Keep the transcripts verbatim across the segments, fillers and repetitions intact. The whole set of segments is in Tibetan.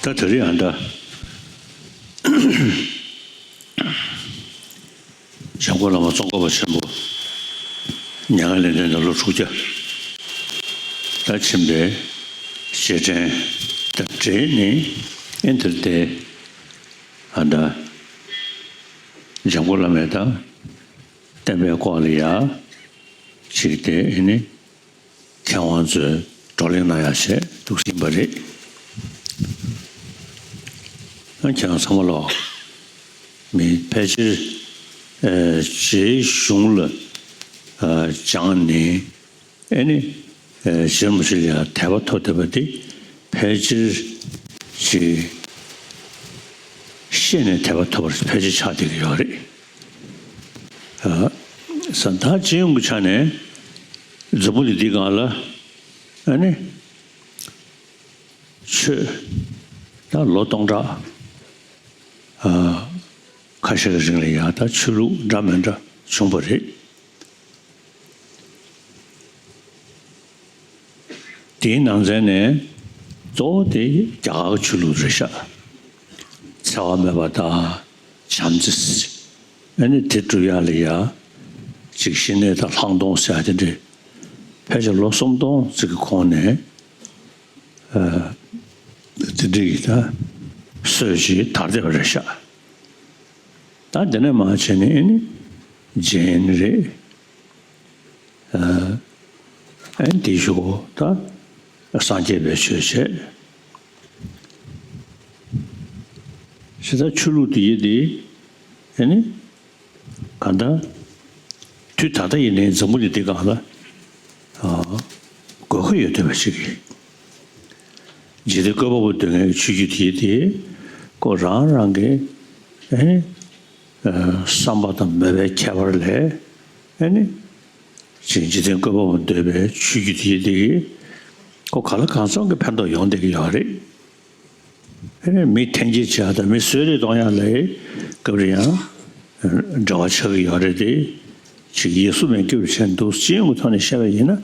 ད་དེ་རིང་ཨ་འདྲ། འཇམ་མགོན་བླ་མ་ཙོང་ཁ་པ་ཆེན་པོ་མྱ་ངན་ལས་འདས་ནས་ལོ་དྲུག་བརྒྱ་ད་ཕྱིན་པའི་རྗེས་དྲན་དང་འབྲེལ་ནས། ཨེ་འདིར་ཏེ་ཨ་འདྲ་འཇམ་མགོན་བླ་མའི་དང་བསྟན་པའི་སྐོར་ལ་ཡ་ཅིག་དེ་ཨེ་ནི། མཁས་དབང་ཚོས་བགྲོ་གླེང་གནང་ཡག་བྱས་འདུག་ཟིན་པ་རེད། ཨ་ཁྱེད་རང་ཚང་མ་ལོག་མི་ཕལ་ཆེར་ཨ་རྗེའི་གཞུང་ལ་ཨ་སྦྱངས་ནས། ཨེ་ནི་ཨ་རྗེ་རིན་པོ་ཆེ་ལ་ཡང་དད་པ་ཐོབ་བསྡད་པ་དེ་ཕལ་ཆེར་ཅིག་ཤེས་ནས་དད་པ་ཐོབ་པ་ཕལ་ཆེར་ཆགས་བསྡད་ཀྱི་ཡོད་རེད། ཨ་ས་ད་སྤྱི་ཡོངས་ཀྱི་ཆ་ནས་འཛམ་བུ་གླིང་འདིའི་སྒང་ལ་ཨ་ནི་ཆོས་ད་ལོ་སྟོང་ཕྲག་ཨ་ཁ་ཤས་ཀྱི་རིང་ལ་ཡ་ད་ཆོས་ལུགས་འདྲ་མི་འདྲ་བྱུང་བ་རེད། དེའི་ནང་ཚན་ནས་གཙོ་བོ་དེ་རྒྱ་གར་གྱི་ཆོས་ལུགས་རེད་ཤག་འཚེ་བ་མེད་པ་དང་། བྱམས་བརྩེ། ཨ་ནི་དེ་སྒྲུབ་ཡག་ལ་ཡ་ཅིག་ཞི་གནས་དང་ལྷག་མཐོང་ཟེར་ཡག་དེ་འདྲས་ཕལ་ཆེར་ལོ་སུམ་སྟོང་ཙམ་གྱི་གོང་ནས་ཨ་དེ་འདྲས་ཀྱི་ད་སྲོལ་ཅིག་དར་བསྡད་པ་རེད་ཤག་ད་དེ་ནས་མར་བྱས་ནས་ཨ་ནི་ཇེན་རེད། ཨ་ཨ་ནི་དེའི་གཞུག་གུ་ད་སངས་རྒྱས་པའི་ཆོས་བྱས། ཞེ་ད་ཆོས་ལུགས་དེ་ཡི་དེ་ཨ་ནི་གང་ལྟར་དུས་ད་ལྟ་ཡིན་ནའི་འཛམ་བུ་གླིང་འདི་སྒང་ལ་ཨ་དགོས་མཁོ་ཡོད་བསྡད་པ་ཞིག་གིས། འཇིག་རྟེན་བཀོད་པ་པོ་འདོད་མཁན་གྱི་ཆོས་བརྒྱུད་དེ་ཡི་དེ་ཁོ་རང་རང་གི་ཨ་ནི་ཨ་བསམ་པ་དང་མོས་པའི་ཁྱད་པར་ལས་ཨ་ནི། ཅིག་འཇིག་རྟེན་བཀོད་པ་པོ་འདོད་པའི་ཆོས་བརྒྱུད་དེ་དེ་གིས་ཁོ་ག་ལ་གང་འཚམ་གྱི་ཕན་ཐོགས་ཡོང་བསྡད་ཀྱི་ཡོད་རེད། ཨེ་ནས་མི་འཐེན་འཁྱེར་བྱ་དང་མི་གསོད་རེས་གཏོང་ཡག་ལ་སྐབས་རེ་ཡང་འབྲེལ་བ་ཆགས་ཀྱི་ཡོད་རེད་དེ། ཅིག་ཡིད་སུ་མེད་སྐྱོ་བའི་ཆེད་དུ་སྤྱི་ཡོངས་ཀྱི་ཐོག་ནས་བཤད་པ་ཡིན་ན།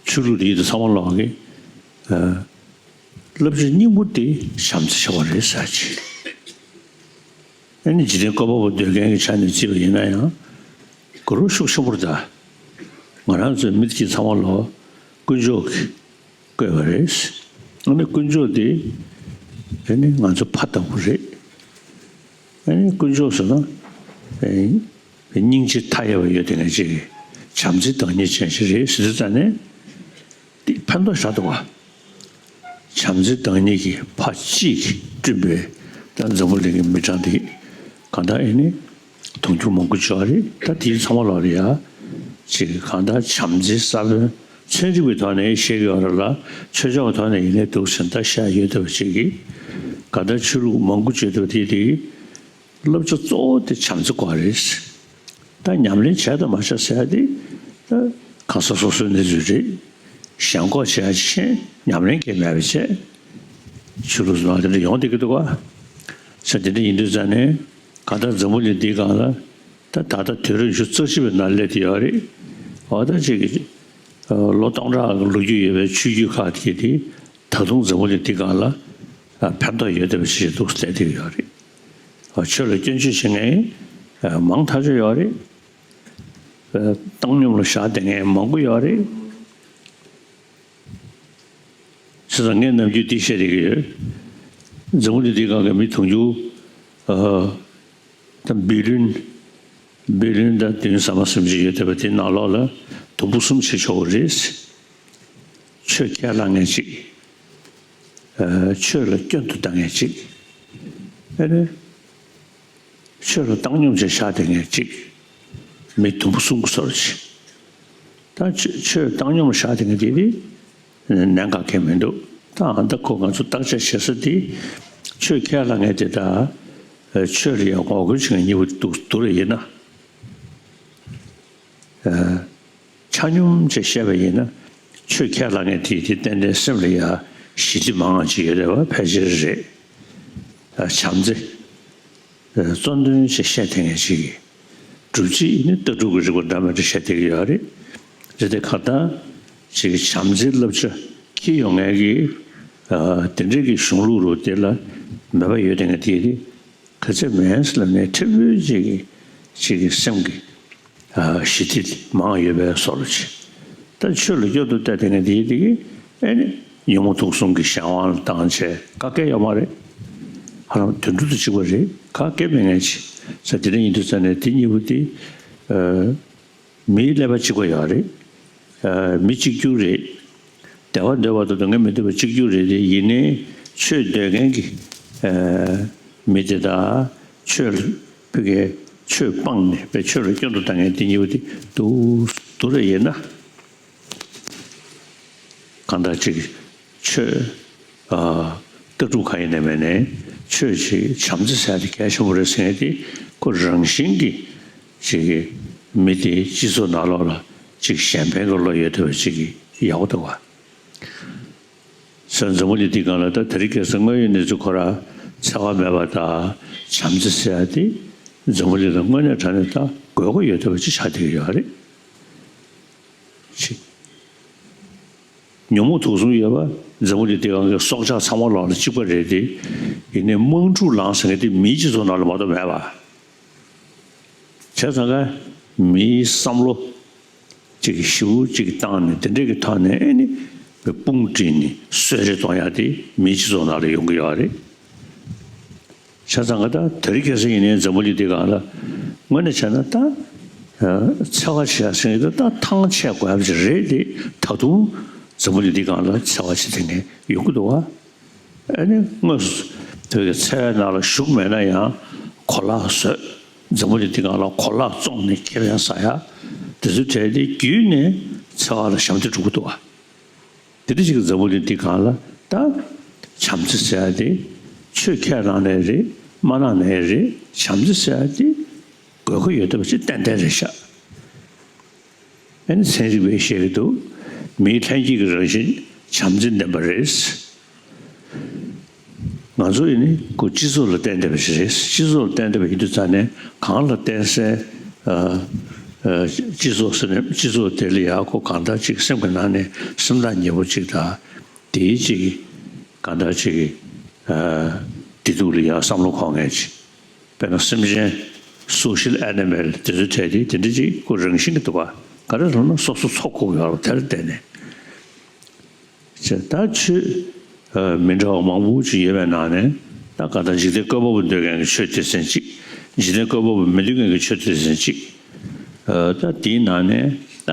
ཆོས་ལུགས་དེ་ཡིན་དུས་ཚང་མ་ལོག་གི་བསླབ་བྱ་སྙིང་པོ་དེ་བྱམས་བརྩེ་ཆགས་པ་རེད་ཟེར་ཅིག་ཨ་ནི་འཇིག་རྟེན་བཀོད་པ་པོ་འདོད་མཁན་གྱི་ཆ་ནས་བརྩིས་པ་ཡིན་ན་ཡང་། གུ་རུ་ཤུགས་ཆེན་པོར་ད་ང་རང་ཚོའི་མི་དེ་ཚང་མ་ལོ་དཀོན་མཆོག་གིས་བཀོད་པ་རེད། ཨ་ནི་དཀོན་མཆོག་དེ་ཨ་ནི་ང་ཚོ་ཕ་ལྟ་བུ་རེད། ཨ་ནི་དཀོན་མཆོག་ཟེར་ན་ཨ་སྙིང་རྗེ་མཐའ་ཡས་པ་ཡོད་དེ་ངས་ཅིག་བྱམས་བརྩེ་བདག་ཉིད་ཅན་ཞིག་རེད་ཟེར་དུས་ཙང་ནས། དེ་ཕན་ཐོགས་ཞེ་དྲག་འདུག་བ། བྱམས་བརྩེ་བདག་ཉིད་ཀྱིས་ཕ་གཅིག་གིས་བསྐྲུན་པའི་ད་འཛམ་བུ་གླིང་གི་མི་གྲངས་དེ་གང་ལྟར་ཨེ་ནི་དུང་ཕྱུར་མང་པོ་ཅིག་ཡོད་རེད། ད་དེའི་ཚང་མ་ལོག་ལ་ཡ་ཅིག་གང་ལྟར་བྱམས་བརྩེ་ས་བོན་ཚན་རིག་པའི་ཐོག་ནས་བཤད་ཀྱི་ཡོད་རེད་ལ། ཆོས་ཕྱོགས་ཐོག་ནས་ཡིན་ནའི་འདུག་ཟིན་ད་བཤད་ཡོད་བསྡད་པ་ཅིག་གིས་གང་ལྟར་ཆོས་ལུགས་མང་པོ་ཅིག་ཡོད་བསྡད་པ་དེ་དེ་བསླབ་བྱ་གཙོ་བོ་དེ་བྱམས་བརྩེ་སྐོར་རེད། ད་ཉམས་ལེན་བྱས་དང་མ་བྱས་ཟེར་ཡ་དེ་ད་གང་ཟག་སོ་སོའི་གནས་ཚུལ་རེད། ཞེན་ཁོག་བྱས་ཡ་ཅིག་ཉམས་ལེན་གྱི་མེད་པ་བྱས། ཆོས་ལུགས་སུ་མ་དེ་འདྲ་ཡོང་བསྡད་ཀྱི་འདུག་ག་ས་དེ་འདྲ་ཡིན་དུས་ཙང་ནས་གང་ལྟར་འཛམ་བུ་གླིང་འདིའི་སྒང་ལ་ད་ད་ལྟ་དུས་རབས་ཉི་ཤུ་རྩ་གཅིག་པའི་ནང་སླེབས་བསྡད་ཡོད་རེད། འོ་ད་ཅིག་གི་ལོ་སྟོང་ཕྲག་གི་ལོ་རྒྱུས་ཡོད་པའི་ཆོས་བརྒྱུད་ཁག་དེ་དེ་ད་དུང་འཛམ་བུ་གླིང་འདིའི་སྒང་ལ་ཕན་ཐོགས་ཡོད་བསྡད་པ་ཞིག་འདུག་སླེབས་བསྡད་ཀྱི་ཡོད་རེད། ཆོས་ལ་སྐྱོན་བརྗོད་བྱེད་མཁན་མང་ཐག་ཆོད་ཡོད་རེད། བཏང་སྙོམས་ལ་བཞག་བསྡད་མཁན་མང་པོ་ཡོད་རེད། བྱས་ཙང་ངས་ནམ་རྒྱུན་འདི་བཤད་བསྡད་ཀྱི་ཡོད། འཛམ་བུ་གླིང་འདིའི་སྒང་གི་མི་དུང་ཕྱུར་ད་བི་ལིན་བི་ལིན་དང་བདུན་ཟ་མ་ཟིན་ཅིག་ཡོད་བསྡད་པ་དེའི་ནང་ལོགས་ལ་དུམ་བུ་གསུམ་བྱེད་ཆོག་གི་རེད། ཆོས་ཁས་བླངས་མཁན་གཅིག་ཆོས་ལ་སྐྱོན་དུ་བཏང་མཁན་གཅིག་ཨེ་རེད། ཆོས་ལ་བཏང་སྙོམས་བྱས་བཞག་བསྡད་མཁན་གཅིག་མི་དུམ་བུ་གསུམ་གྱི་བཟོ་འདྲ་ཅིག་ད་ཆོས་ཆོས་བཏང་སྙོམས་བཞག་བསྡད་མཁན་དེ་དེ་ནན་ག་གེ་མི་འདུག་ད་ཨ་ད་ཁོ་ང་ཚོ་བརྟག་དཔྱད་བྱེད་ས་དེ་ཆོས་ཁས་བླངས་མཁན་དེ་དང་ཆོས་ལ་ཡང་ངོ་རྒོལ་བྱེད་མཁན་གཉིས་པོ་འདུག་འདུག་རེད་ཡིན་ན། ཆ་སྙོམས་བྱས་བཤད་པ་ཡིན་ན་ཆོས་ཁས་བླངས་མཁན་དེ་དེ་ཏན་ཏན་སེམས་ལ་ཡ་ཞི་བདེ་མང་བ་ཅིག་ཡོད་རེད་བ། ཕལ་ཆེར་རེད། བྱམས་བརྩེ། གཙོ་འདོན་བྱེད་བཤད་དེ་ངས་ཅིག་གི་སྒྲུབ་བྱེད་ནི་ལྟ་གྲུབ་ཀྱི་རིག་པ་འདྲ་མི་འདྲ་བཤད་བསྡད་ཀྱི་ཡོད་རེད། རེད་དེ་ཁ་ད་ཅིག་གི་བྱམས་བརྩེའི་བསླབ་བྱ་འཁྱེར་ཡོང་མཁན་གྱི་ ཨ་དེ་འདྲའི་གི་གཞུང་ལུགས་རུ་དེ་ལ་མོས་པ་ཡོད་དེ་ང་དེ་དེ་ག་ཚད་མེད་ལབ་ནས་ཕྲན་བུ་ཅིག་གི་ཅིག་གི་སེམས་ཀྱི་ཨ་ཞི་བདེ་མང་ཡོད་པའི་བཟོ་འདྲ་ཅིག་ད་ཆོས་ལ་སྐྱོན་དུ་བལྟས་དེ་ང་དེ་དེ་གི་ཨེ་ནི་ཉོན་མོངས་དུག་གསུམ་གྱི་གཞན་དབང་ལ་བཏང་བྱས་ག་གེ་ཡོད་མ་རེད། ཧ་ལམ་དོན་གྲུབ་ཏུ་གཅིག་པ་རེད། ག་གེ་མེད་ངེས་ཅིག་ས་དེ་འདྲ་ཡིན་དུས་ཙ་ནས་དེ་གཉིས་པོ་དེ་ཨ། མིའི་ཀླད་པ་གཅིག་པ་ཡོད་རེད། ཨ་མི་གཅིག་གྱུར་རེད། བདེ་བ་འདོད་པ་དང་སྡུག་བསྔལ་མི་འདོད་པ་གཅིག་གྱུར་རེད་དེ་ཡིན་ནའི་ཆོས་འདོད་མཁན་གྱི་ཨ་མི་དེ་དག་ཆོས་ལ་ཕ་གིའི་ཆོས་སྤངས་ནས་པའི་ཆོས་ལ་སྐྱོན་དུ་བཏང་མཁན་དེ་གཉིས་པོ་དེ་སྡུག་སྡུག་རེ་ཡིན་ན། གང་ལྟར་ཅིག་ཆོས་ཨ་ལྟ་གྲུབ་གང་ཡིན་ནའི་མེད་ནའི་ཆོས་ཅིག་བྱམས་བརྩེ་ཟེར་ཡ་དེ་གལ་ཆེན་པོ་རེད་ཟེར་མཁན་དེ་ཁོ་རང་བཞིན་གྱིས་ཅིག་མི་དེའི་སྤྱི་ཚོགས་ནང་ལོགས་ལ་ཅིག་གཞན་ཕན་གྱི་བློ་ཡོད་ཐུབ་པ་ཅིག་ཡག་པོ་འདུག་བ། ས་འཛམ་བུ་གླིང་འདིའི་སྒང་ལ་ད་དེ་རིང་ཁ་སང་དངོས་ཡོད་གནས་ཚུལ་ཁོ་རང་འཚེ་བ་མེད་པ་དང་བྱམས་བརྩེ་ཟེར་ཡ་དེ་འཛམ་བུ་གླིང་ལ་དངོས་གནས་དྲང་གནས་ད་དགོས་མཁོ་ཡོད་ཐུབ་པ་ཅིག་ཆགས་བསྡད་ཀྱི་ཡོད་རེད། ཅིག་ཉོན་མོངས་དུག་གསུམ་ཡོད་པ་འཛམ་བུ་གླིང་འདི་སྒང་གི་སྲོག་ཆགས་ཚང་མ་ལོག་ལ་གཅིག་པ་རེད་དེ། ཡིན་ནའི་དམག་འཁྲུག་ལངས་ཟེར་མཁན་དེ་མིའི་སྤྱི་ཚོགས་ནང་ལ་མ་གཏོགས་མེད་པ། བྱས་ཙང་ཀ་མིའི་བསམ་བློ་གཅིག་གི་ཞེ་པོ་གཅིག་བཏང་ནས་དེ་འདྲས་ཀྱི་ཐོག་ནས་ཨེ་ནི་དཔུང་བསྒྲིགས་ནས་གསོད་རེས་གཏོང་ཡག་དེ་མིའི་སྤྱི་ཚོགས་ནང་ལ་ཡོང་གི་ཡོད་རེད། བྱས་ཙང་ཀ་ད་དེ་རིང་ཁ་སང་ཡིན་ནའི་འཛམ་བུ་གླིང་འདི་སྒང་ལ་དངོས་གནས་བྱས་ན་ད་འཚེ་བ་བྱེད་ཡ་ཟེར་མཁན་དེ་ད་ཐང་ཆད་དགོས་ཡ་ཅིག་རེད་དེ། ད་དུང་འཛམ་བུ་གླིང་འདི་སྒང་ལ་འཚེ་བ་བྱེད་མཁན་ཡོང་གི་འདུག་བ། ཨ་ནི་དངོས་སུ་དེ་གི་འཚེ་བའི་ནང་ལ་ཞུགས་མེད་ན་ཡང་གོ་ལག་བཟོས། འཛམ་བུ་གླིང་འདི་སྒང་ལ་གོ་ལག་བཙོངས་ནས་ཁེ་ཕན་བསགས་ཡ་དེ་ཚོའི་གྲས་དེ་བརྒྱུད་ནས་འཚེ་བ་ལ་ཞབས་འདེགས་སྒྲུབ་ཀྱི་འདུག་བ། དེ་འདྲ་ཞིག་གི་འཛམ་བུ་གླིང་འདི་སྒང་ལ་ད་བྱམས་བརྩེ་ཟེར་ཡ་དེ་ཆོས་ཁས་བླངས་ནའི་རེད། མ་བླངས་ནའི་རེད། བྱམས་བརྩེ་ཟེར་ཡ་དེ་དགོས་མཁོ་ཡོད་བསྡད་པ་ཅིག་ཏན་ཏན་རེད་ཤག་ཨ་ནི་ཚན་རིག་པས་བཤད་ཀྱི་འདུག་མིའི་ལྷན་སྐྱེས་ཀྱི་རང་བཞིན་བྱམས་བརྩེ་ལྡན་པ་རེད། ང་ཚོ་ཡིན་ནི་ཁོ་སྤྱི་ཚོགས་ལ་བརྟེན་བསྡད་པ་ཞིག་རེད། སྤྱི་ཚོགས་ལ་བརྟེན་བསྡད་པ་ཡིན་དུས་ཙང་ནས་གང་ལ་བརྟེན་སའི་ཨ་ཨ་སྤྱི་ཚོགས་ཟེར་ནས་སྤྱི་ཚོགས་དེ་ལ་ཡང་ཁོ་གང་ལྟར་ཅིག་སེམས་ཀྱི་ནང་ནས་སེམས་ཐག་ཉེ་པོ་ཅིག་དང་དེའི་ཅིག་གང་ལྟར་ཅིག་ཨ་བདེ་སྡུག་ལ་ཡང་བསམ་བློ་འཁོར་མཁན་ཅིག་དཔེར་ན་སེམས་ཅན་social animal་དེ་ཚོའི་གྲས་དེ་དེ་འདྲ་ཅིག་ཁོ་རང་བཞིན་གྱི་འདུག་ག་ག་རེ་ཟེར་ན་སོ་སོ་འཚོ་དགོས་ཀྱི་ཡོད་རེད་དེ་ལ་བརྟེན་ནས། ཅེས་ད་ཆོས་ཨ་མི་འདྲ་བ་མང་པོ་ཅིག་ཡོད་པའི་ནང་ནས་ད་ག་ད་འཇིག་རྟེན་བཀོད་པ་པོ་འདོད་མཁན་གྱི་ཆོས་སྡེ་ཚན་གཅིག་འཇིག་རྟེན་བཀོད་པ་པོ་མི་འདོད་མཁན་གྱི་ཆོས་སྡེ་ཚན་གཅིག་ཨ་ད་དེའི་ནང་ནས་ད་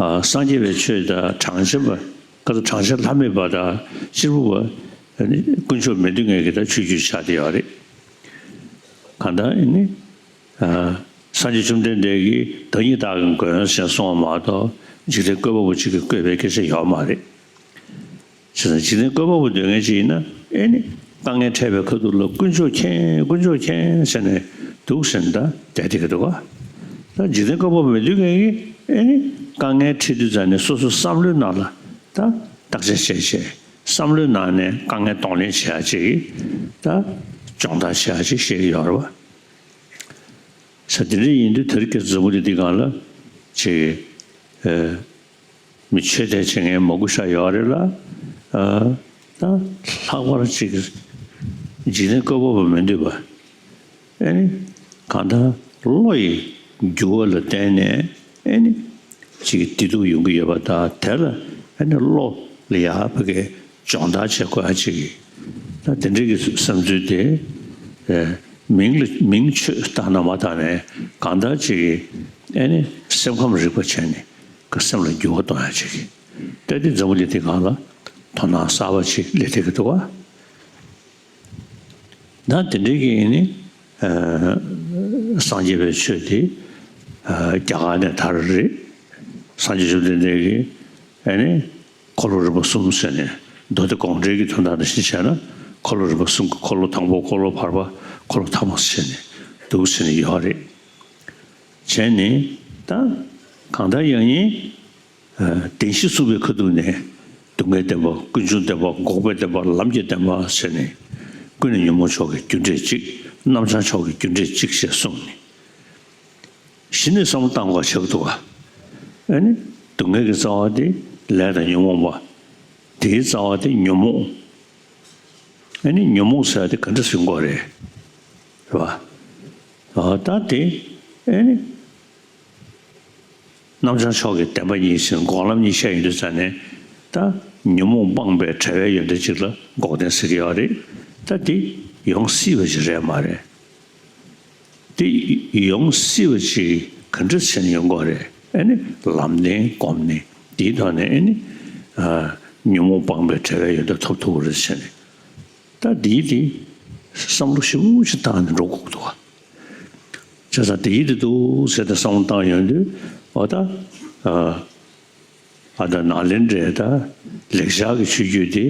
ཨ་སངས་རྒྱས་པའི་ཆོས་དང་གྲངས་ཅན་པ་ག་ད་གྲངས་ཅན་ལྷ་མེད་པ་དང་གཅེར་བུ་པ་ཨ་ནི་དཀོན་མཆོག་མི་འདོད་མཁན་གྱི་ད་ཆོས་བརྒྱུད་ཆགས་བསྡད་ཡོད་རེད། གང་ལྟར་ཨ་ནི། ཨ་སངས་རྒྱས་བཅོམ་ལྡན་འདས་ཀྱིས་བདག་ཉིད་བདག་གི་མགོན་ཞེས་གསུངས་པ་མ་གཏོགས་འཇིག་རྟེན་བཀོད་པ་པོ་གཅིག་གིས་བཀོད་པའི་སྐད་ཆ་ཡོད་མ་རེད། བྱས་ཙང་འཇིག་རྟེན་བཀོད་པ་པོ་འདོད་མཁན་ཅིག་ཡིན་ན་ཨེ་ནི་དཀའ་ངལ་འཕྲད་པའི་ཁ་ཐུག་ལ་དཀོན་མཆོག་མཁྱེན། དཀོན་མཆོག་མཁྱེན་ཟེར་ནས་འདུག་ཟེར་ནས་ད་བསྡད་བསྡད་ཀྱི་འདུག་ག་ད་འཇིག་རྟེན་བཀོད་པ་པོ་མི་འདོད་མཁན་གྱིས་ཨེ་ནི་དཀའ་ངལ་འཕྲད་དུས་ཙང་ནས་སོ་སོའི་བསམ་བློའི་ནང་ལ་ད་བརྟག་དཔྱད་བྱས་བྱས་བསམ་བློའི་ནང་ནས་དཀའ་ངལ་གདོང་ལེན་བྱེད་ཡ་ཅིག་ད་སྦྱོང་བརྡར་བྱེད་ཡ་ཅིག་བཤད་ཀྱི་ཡོད་རེད་བ། ས་དེ་འདྲ་ཡིན་དུས་དེ་རིང་ཁ་སང་འཛམ་བུ་གླིང་འདི་སྒང་ལ་ཅིག་ཨ་མི་ཆོས་དད་བྱེད་མཁན་མང་པོ་ཞིག་ཡོད་རེད་ལ། ཨ་ད་ལྷག་པར་ཅིག་འཇིག་རྟེན་བཀོད་པ་པོ་མི་འདོད་པ། ཨེ་ནི་གང་ལྟར་བློ་ཡི་འགྱུར་བ་ལ་བརྟེན་ནས་ཨེ་ནི་ཅིག་བདེ་སྡུག་ཡོང་གི་ཡོད་པ་དང་དེ་ལ་ཨེ་ནི་བློ་ལ་ཡག་པོ་གི་སྦྱོང་བརྡར་བྱེད་དགོས་ཡ་ཅིག་གི་ད་དེ་འདྲའི་གི་བསམ་ཚུལ་དེ་ཨེ་མིང་ལ་མིང་ཆོས་བཏགས་ན་མ་བཏགས་ནས་གང་ལྟར་ཅིག་གི་ཨེ་ནི་སེམས་ཁམས་རིག་པ་བྱས་ནས་གི་སེམས་ལ་འགྱུར་བ་གཏོང་ཡ་ཅིག་གི་ད་དེ་འཛམ་བུ་གླིང་འདི་སྒང་ལ་དོ་སྣང་གསར་པ་ཅིག་སླེབས་བསྡད་ཀྱི་འདུག་བ། ད་དེ་འདྲའི་གི་ནི་ཨ་སངས་རྒྱས་པའི་ཆོས་དེ་ཨ་རྒྱ་གར་ནས་དར་རེད། སངས་རྒྱས་བཅོམ་ལྡན་འདས་ཀྱིས་ཨ་ནི་འཁོར་ལོ་རིམ་པ་གསུམ་ཟེར་ནས་མདོ་སྡེ་དགོངས་འགྲེལ་གྱི་དོན་དག་ནང་བཞིན་བྱས་ན་འཁོར་ལོ་རིམ་པ་གསུམ་གྱི་འཁོར་ལོ་དང་པོ་འཁོར་ལོ་བར་པ་འཁོར་ལོ་ཐ་མ་ཟེར་ནས་འདུག་ཟེར་ནས་ཡོད་རེད། བྱས་ནས་ད་གང་ལྟར་ཡང་ཡིན། བདེན་བཞི་གསུངས་པའི་ཁ་ཐུག་ནས་སྡུག་བསྔལ་བདེན་པ། ཀུན་འབྱུང་བདེན་པ། འགོག་པའི་བདེན་པ། ལམ་གྱི་བདེན་པ་ཟེར་ནས་ཀུན་ནས་ཉོན་མོངས་ཕྱོགས་ཀྱི་རྒྱུ་འབྲས་གཅིག་རྣམ་བྱང་ཕྱོགས་ཀྱི་རྒྱུ་འབྲས་གཅིག་ཞེས་གསུངས་ནས་གཞི་ནས་བསམ་བློ་བཏང་དགོས་ཆགས་འདུག་ག་ཨ་ནི་སྡུག་བསྔལ་གྱི་རྩ་བ་དེ་ལས་དང་ཉོན་མོངས་པ། དེའི་རྩ་བ་དེ་ཉོན་མོངས། ཨ་ནི་ཉོན་མོངས་ཟེར་བ་དེ་ག་འདྲ་ཟེར་དགོས་རེད། རེད་བ། ཨ་ད་དེ་ཨ་ནི་རྣམ་བྱང་ཕྱོགས་ཀྱི་བདེན་པ་གཉིས་ཟེར་འགོག་ལམ་གཉིས་བཤད་ཡོང་དུས་ཙ་ནས། ད་ཉོན་མོངས་སྤངས་པའི་བྲལ་བའི་ཡོན་ཏན་གཅིག་ལ་འགོག་བདེན་ཟེར་གྱི་ཡོད་རེད། ད་དེ་ཡོང་སྲིད་པ་ཞིག་རེད་མ་རེད། དེ་ཡོང་སྲིད་པ་ཅིག་ག་འདྲ་བྱས་ནས་ཡོང་དགོས་རེད། ཨ་ནི་ལམ་བདེན་སྒོམ་ནས་དེའི་ཐོག་ནས་ཨ་ནི་ཨ་ཉོན་མོངས་སྤངས་པའི་བྲལ་བའི་ཡོན་ཏན་ཐོབ་ཐུབ་ཀྱི་རེད་ཟེར་ནས། ད་འདིའི་དེ་བསམ་བློ་ཞིབ་པོ་ཞིག་བཏང་ནས་འགྲོ་དགོས་ཀྱི་འདུག་བ། བྱས་ཙང་འདིའི་དེ་འདུག་ཟེར་ཏེ་བསམ་བློ་བཏང་ཡོང་དུས། འོ་ད་ཨ། ཨ་ད་ནཱ་ལེནྡྲའི་ད་ལེགས་སྦྱར་གྱི་ཆོས་བརྒྱུད་དེ་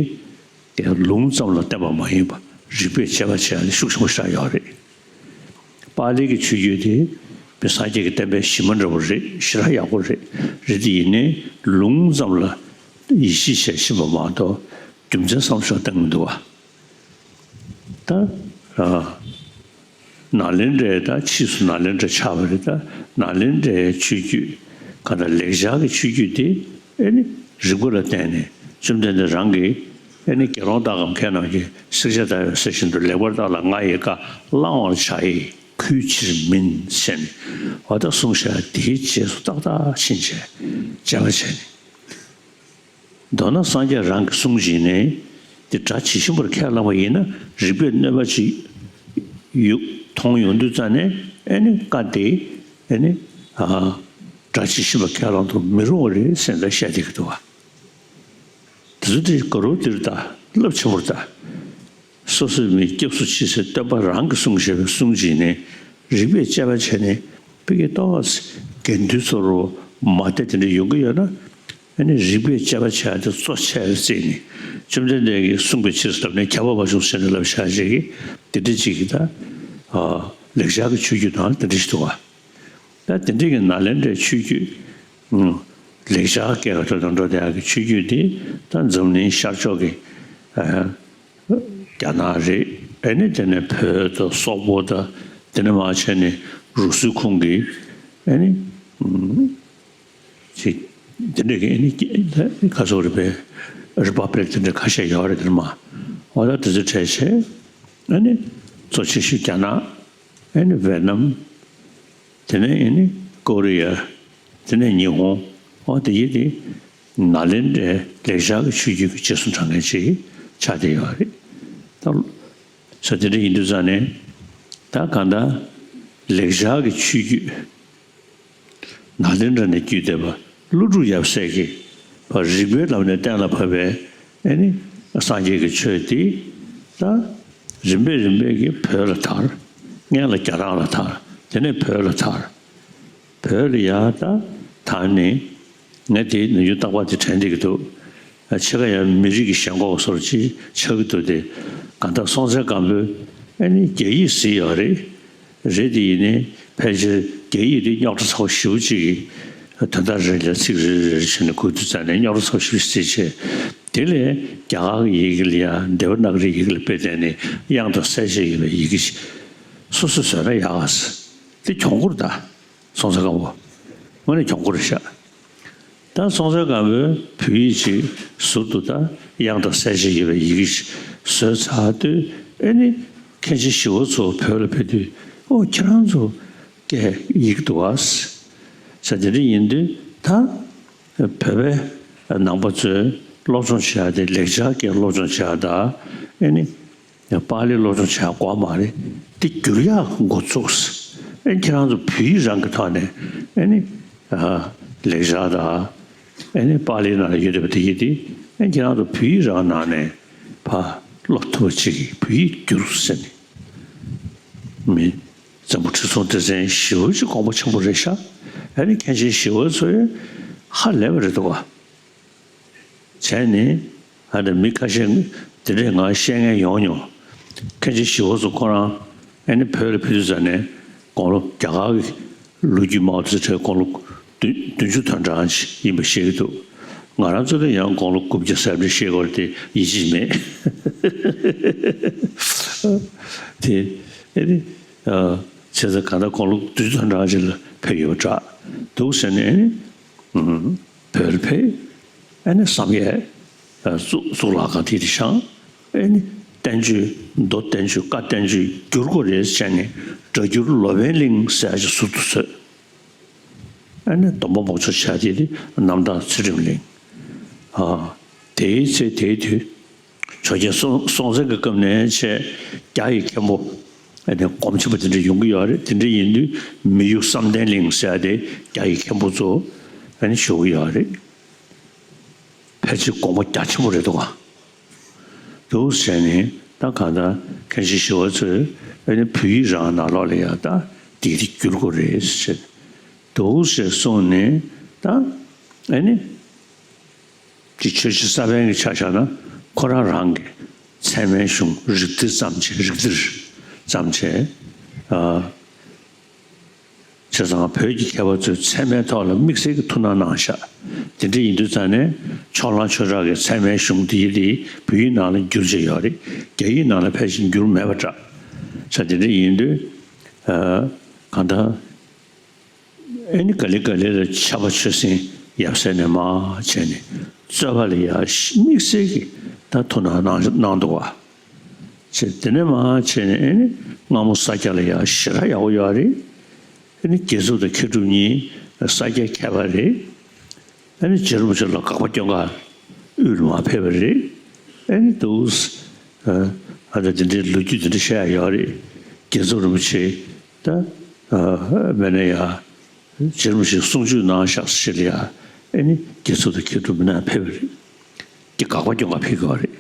དེ་ལུང་ཙམ་ལ་བརྟེན་པ་མ་ཡིན་པ། རིགས་པས་དཔྱད་པ་བྱས་ནས་ཤུགས་ཆེན་པོ་ཞིག་ཡོད་རེད། པཱ་ལི་གི་ཆོས་བརྒྱུད་དེ་མི་སངས་རྒྱས་ཀྱི་བསྟན་པའི་གཞི་མ་འདྲ་བོ་རེད། ཞེ་དྲག་ཡག་པོ་རེད། རེད་དེ་ཡིན་ནའི་ལུང་ཙམ་ལ་ཡིད་ཆེས་བྱས་ཕྱིན་པ་མ་གཏོགས་རྒྱུ་མཚན་བསམ་བློ་ཞིག་བཏང་མི་འདུག་བ། ད་ཨ། ནཱ་ལེནྡྲའི་ད་ཕྱིས་སུ་ནཱ་ལེནྡྲ་ཆགས་པ་རེད། ད་ནཱ་ལེནྡྲའི་ཆོས་བརྒྱུད་གང་ལྟར་ལེགས་སྦྱར་གྱི་ཆོས་བརྒྱུད་དེ་ཨེ་ནི་རིགས་པ་ལ་བརྟེན་ནས་བཅོམ་ལྡན་འདས་རང་གིས་ཨེ་ནི་དགེ་སློང་དག་གམ་མཁས་རྣམས་ཀྱིས་བསྲེག་བཅད་བརྡར་བའི་ཟེར་བཞིན་དུ་ལེགས་པར་བརྟགས་ལ་ང་ཡི་བཀའ་བླང་བར་བྱ་ཡི་གུས་ཕྱིར་མིན་ཟེར་ནས་འོ་ད་གསུངས་བཞག་དེའི་རྗེས་སུ་ཏག་ཏག་ཕྱིན་བྱས་དཔྱད་པ་བྱས་ནས། མདོར་ན་སངས་རྒྱས་རང་གི་གསུང་བྱས་ནས་དེ་སྒྲ་ཇི་བཞིན་པར་ཁས་བླངས་པ་ཡིན་ན་རིགས་པས་གནོད་པ་ཅིག་ཡོད་མཐོང་ཡོང་དུས་ཙ་ནས་ཨེ་ནི་བཀའ་དེ་ཨེ་ནི་ཨ་སྒྲ་ཇི་བཞིན་པར་ཁས་བླངས་དུ་མི་རུང་བ་རེད་ཟེར་ནས་བཤད་བསྡད་ཀྱི་འདུག་བ། དེ་ཚོ་དེ་ག་རུ་དེར་ད་རླབས་ཆེན་པོར་ད། སོ་སོའི་མི་སྐྱབས་སུ་མཆི་ཟེར་སྟོན་པ་རང་གིས་གསུངས་བཞག་པའི་གསུང་བྱས་ནས་རིགས་པས་དཔྱད་པ་བྱས་ནས་ཕ་གི་ཏོག་ཙམ་དགེ་འདུན་ཚོ་རུ་མ་བདེ་དེ་འདྲ་ཡོང་གི་ཡོད་ན། ཨ་ནི་རིགས་པས་དཔྱད་པ་བྱས་ཏེ་གཙོ་ཆེར་བརྩིས་ནས་བཅོམ་ལྡན་འདས་ཀྱིས་གསུངས་པའི་ཕྱིར་ལབ་ནས་ཁྱབ་པ་མ་བྱུང་ཟེར་ནས་ལབ་བཞག་ཅིག་གིས་དེ་འདྲ་ཅིག་གིས་ད་ཨ་ལེགས་སྦྱར་གྱི་ཆོས་བརྒྱུད་ནང་དེ་འདྲ་ཞིག་འདུག་བ། ད་དེ་འདྲ་གི་ནཱ་ལེནྡྲའི་ཆོས་བརྒྱུད། ཨུ། ལེགས་སྦྱར་སྐད་ཀྱི་ཐོག་ཏུ་འགྲོ་བསྡད་ཡག་གི་ཆོས་བརྒྱུད་འདི་ད་འཛམ་གླིང་ཤར་ཕྱོགས་ཀྱི་ཨ་རྒྱ་ནག་རེད། ཨ་ནི་དེ་ནས་བོད་དང་སོག་པོ་དང་དེ་ནས་མར་བྱས་ནས་རུ་སུའི་ཁོངས་ཀྱི་ཨ་ནི་ཨུ་ཅིག་དེ་འདྲ་གི་ཨ་ནི་ཁ་སོག་རེད་པས། རི་པབ་ལིག་དེ་འདྲ་ཁ་ཤས་ཡོད་རེད། དེ་ནས་མར་འོ་ད་དེ་ཚོ་བྲལ་བྱས་ཨ་ནི་གཙོ་ཆེ་ཤོས་རྒྱ་ནག་ཨ་ནི་ཝེ་ནམ། དེ་ནས་ཨ་ནི་ཀོ་རི་ཡ། དེ་ནས་ཉི་ཧོང་། འོ་དེ་ཡི་དེ་ནཱ་ལེནྡྲའི་ལེགས་སྦྱར་གྱི་ཆོས་བརྒྱུད་ཀྱི་རྗེས་སུ་འབྲང་མཁན་ཅིག་ཆགས་བསྡད་ཡོད་རེད། ད་ས་དེ་འདྲ་ཡིན་དུས་ཙང་ནས་ད་གང་ལྟར་ལེགས་སྦྱར་གྱི་ཆོས་བརྒྱུད་ནཱ་ལེནྡྲ་ནས་བརྒྱུད་བསྡད་པ་ཀླུ་སྒྲུབ་ཡབ་སྲས་ཀྱིས་ཕར་རིགས་པའི་ལམ་ནས་གཏན་ལ་ཕབ་པའི་ཨ་ནི་སངས་རྒྱས་ཀྱི་ཆོས་དེ་ད་རིམ་པས་རིམ་པས་ཀྱིས་བོད་ལ་དར། སྔོན་ལ་རྒྱ་ནག་ལ་དར། དེ་ནས་བོད་ལ་དར། བོད་ལ་ཡ་ད་དར་ནས་ངས་དེ་ནམ་རྒྱུན་རྟག་པར་དེ་དྲན་བསྡད་ཀྱི་འདུག་ཕྱེད་ཀ་ཡང་མི་རིགས་ཀྱི་ཞེན་ཁོག་བཟོ་འདྲ་ཅིག་ཆགས་ཀྱི་འདུག་དེ་གང་ལྟར་སྲོང་བཙན་སྒམ་པོས་ཨ་ནི་རྒྱ་ཡིག་གཟིགས་ཡོད་རེད། རེད་དེ་ཡིན་ནའི་ཕལ་ཆེར་རྒྱ་ཡིག་དེ་རྙོག་དྲ་ཚ་པོ་ཞེ་པོ་ཅིག་གི་དོན་དག་རེ་ལ་ཚིག་རེ་རེ་རེ་བྱས་ནས་འགོད་དུས་ཙང་ནས་རྙོག་དྲ་ཚ་པོ་ཞེ་པོ་ཞིག་བཟོས་བྱས། དེ་ལས་རྒྱ་གར་གྱི་ཡི་གེ་ལ་ཡ་དེ་བ་ན་ག་རིའི་ཡི་གེ་ལ་དཔེ་བལྟས་ནས་དབྱངས་དང་གསལ་བྱེད་ཡོད་པའི་ཡི་གེ་ཞིག་སོ་སོས་བཟོས་ན་ཡག་ག་ཟེར། དེ་གྱོང་པོ་རེད་ད། སྲོང་བཙན་སྒམ་པོ། དངོས་གནས་གྱོང་པོ་རེད་ཤག་ད་སྲོང་བཙན་སྒམ་པོས་བོད་ཡིག་ཅིག་ཟུར་དུ་ད་དབྱངས་དང་གསལ་བྱེད་ཡོད་པའི་ཡི་གེ་ཞིག་བཟོས་ཚར་དུས་ཨེ་ནི་མཁན་ཆེན་ཞི་བ་འཚོ་བོད་ལ་ཕེབས་དུས་ཨོ་ཁྱེད་རང་ཚོ་སྐད་ཡིག་འདུག་ཨ། ས་དེ་འདྲ་ཡིན་དུས་ད་བོད་པའི་ནང་པ་ཚོས་སློབ་སྦྱོང་བྱེད་ཡག་དེ་ལེགས་སྦྱར་སྐད་སློབ་སྦྱོང་བྱེད་ཡག་ད་ཨེ་ནི། པཱ་ལི་སློབ་སྦྱོང་བྱེད་དགོས་མ་རེད། དེ་བསྒྱུར་ཡག་འགོ་བཙུགས། ཨེ་ཁྱེད་རང་ཚོ་བོད་ཡིག་རང་གི་ཐོག་ནས་ཨེ་ནི་ཨ་ལེགས་སྦྱར་དང་ཨེ་ནི་པཱ་ལི་ནང་ལ་ཡོད་བསྡད་པ་དེ་ཡིན་ཏེ། ཨེ་ཁྱེད་རང་ཚོ་བོད་ཡིག་རང་ནང་ནས་ཕར་སློབ་ཐུབ་པ་ཅིག་གིས་བོད་ཡིག་བསྒྱུར་ཟེར་ནས་མི་འཛམ་བུ་ཁྲི་སྲོང་ལྡེ་བཙན་ཞེ་པོ་ཅིག་དགོངས་པ་ཆེན་པོ་རེད་ཤག་ཨེ་ནི་མཁན་ཆེན་ཞི་བ་འཚོ་ཡིས་ཧ་ལས་པ་རེད་འདུག་ག་བྱས་ནས་ཨ་ནི་མི་ཁ་ཤས་དེ་འདྲས་ང་བཤད་མཁན་ཡོང་མྱོང་། མཁན་ཆེན་ཞི་བ་འཚོ་ཁོ་རང་ཨ་ནི་བོད་ལ་ཕེབས་དུས་ཙ་ནས་དགུང་ལོ་རྒྱ་གར་གྱི་ལོ་རྒྱུས་མང་པོ་དེ་ཚོ་དྲན། དགུང་ལོ་བདུན་བདུན་ཅུ་དོན་གྲངས་ཡིན་པ་ཤེས་ཀྱི་འདུག་ང་རང་ཚོ་ལ་ཡང་དགུང་ལོ་དགུ་བརྒྱ་ཟེར་བ་ཤེས་དགོས་རེད་དེ་ཡིད་ཆེས་མེད། དེ་ཨ་ནི་ཨ་བྱས་ཙང་གང་ལྟར་དགུང་ལོ་བདུན་ཅུ་དོན་གྲངས་ཅིག་ལ་ཕེབས་ཡོད་པ་འདྲ་འདུག་ཟེར་ནས་ཨ་ནི། ཨུམ། བོད་ལ་ཕེབས། ཨ་ནི་བསམ་ཡས། གཙུག་གཙུག་ལག་ཁང་དེ་དེ་བཞེངས། ཨེ་ནི་བསྟན་བཅོས་མདོ་བསྟན་བཅོས་བཀའ་བསྟན་བཅོས་བསྒྱུར་དགོས་རེད་ཟེར་ནས་སྒྲ་བསྒྱུར་ལོ་པཎ་གླིང་ཟེར་ཡ་ཞིག་ཟུར་དུ་བཟོས། ཨ་ནི་སྡོམ་པ་མང་ཤོས་བྱ་དེ་དེ་རྣམ་དག་ཚུལ་ཁྲིམས་གླིང་། ཨ། དེའི་ཚེ་དེའི་དུས་ཇོ་རྒྱལ་སྲོང་སྲོང་བཙན་གྱི་སྐབས་ནས་བྱས་རྒྱ་ཡི་མཁན་པོ་ཨ་ནི་སྒོམ་ཆེན་པོ་དེ་འདྲ་ཡོང་གི་ཡོད་རེད། དེ་འདྲ་ཡིན་དུས་མི་གཡུ་བསམ་གཏན་གླིང་ཟེར་ཡ་དེ་རྒྱ་ཡི་མཁན་པོ་ཚོ་ཨ་ནི་བཞུགས་ཀྱི་ཡོད་རེད། ཕལ་ཆེར་དགོངས་པ་རྒྱ་ཆེན་པོ་རེད་འདུག་ག་འདུག་བྱས་ནས་ད་གང་ལྟར་མཁན་ཆེན་ཞི་བ་འཚོས་ཨ་ནི་བོད་ཡིག་རང་ནང་ལོགས་ལ་ཡང་ད་དེ་དེ་བསྒྱུར་དགོས་རེད་ཟེར། འདུག་ཟེར་གསུངས་ནས་ད་ཨ་ནི་དེ་ཆོས་རྗེ་ས་པཎ་གྱི་ཆ་བཞག་ན་ཁོ་རང་རང་གི་ཚད་མའི་གཞུང་རིགས་གཏེར་བརྩམས་བྱས་རིགས་གཏེར་བརྩམས་བྱས་ཨ། བྱས་ཙང་བོད་ཀྱི་མཁས་པ་ཚོས་ཚད་མའི་ཐོག་ལ་དམིགས་བསལ་གྱི་ཐུགས་སྣང་གནང་ཤག་དེ་འདྲ་ཡིན་དུས་ཙང་ནས་ཕྱོགས་གླང་ཆོས་གྲགས་ཀྱི་ཚད་མའི་གཞུང་དེ་ཡི་དེ་བོད་ཡིག་ནང་ལ་བསྒྱུར་བྱས་ཡོད་རེད། རྒྱ་ཡིག་ནང་ལ་ཕལ་ཆེར་བསྒྱུར་མེད་པ་འདྲ། ས་དེ་འདྲ་ཡིན་དུས་ཨ། གང་ལྟར་ཨེ་ནི་ག་ལེ་ག་ལེ་ལ་ཕྱྭ་པ་ཆོས་སེང་ཡབ་སྲས་ནས་མར་བྱས་ནས་རྩོད་པ་ལ་ཡ་དམིགས་བསལ་གྱི་ད་ཐུགས་སྣང་གནང་གནང་འདུག་བ། བྱས་དེ་ནས་མར་བྱས་ནས་ཨེ་ནི་སྔ་མོ་ས་སྐྱ་ལ་ཡ་ཞེ་དྲག་ཡག་པོ་ཡོད་རེད། ཨེ་ནི་དགེ་ཚུལ་དང་མཁས་གྲུབ་གཉིས་ས་སྐྱའི་མཁས་པ་རེད། ཨེ་ནི་རྗེ་རིན་པོ་ཆེ་ལ་དགག་པ་སྐྱོན་ག་དབུས་ལ་མར་ཕེབས་པ་རེད། ཨེ་ནི་འདུག་ཨ་ད་དེ་འདྲའི་ལོ་རྒྱུས་དེ་འདྲ་བཤད་ཡ་ཡོད་རེད། དགེ་ཚུལ་རིན་པོ་ཆེ་ད་མེད་ན་ཡ། རྗེ་རིན་པོ་ཆེས་གསུང་ཆོས་གནང་བཞག་ཞིག་ལ་ཡ། ཨེ་ནི་དགེ་ཚུལ་དང་མཁས་གྲུབ་མི་ནང་ཕེབས་པ་རེད། དེ་དགག་པ་སྐྱོན་ག་ཕེབས་དགོས་པ་རེད།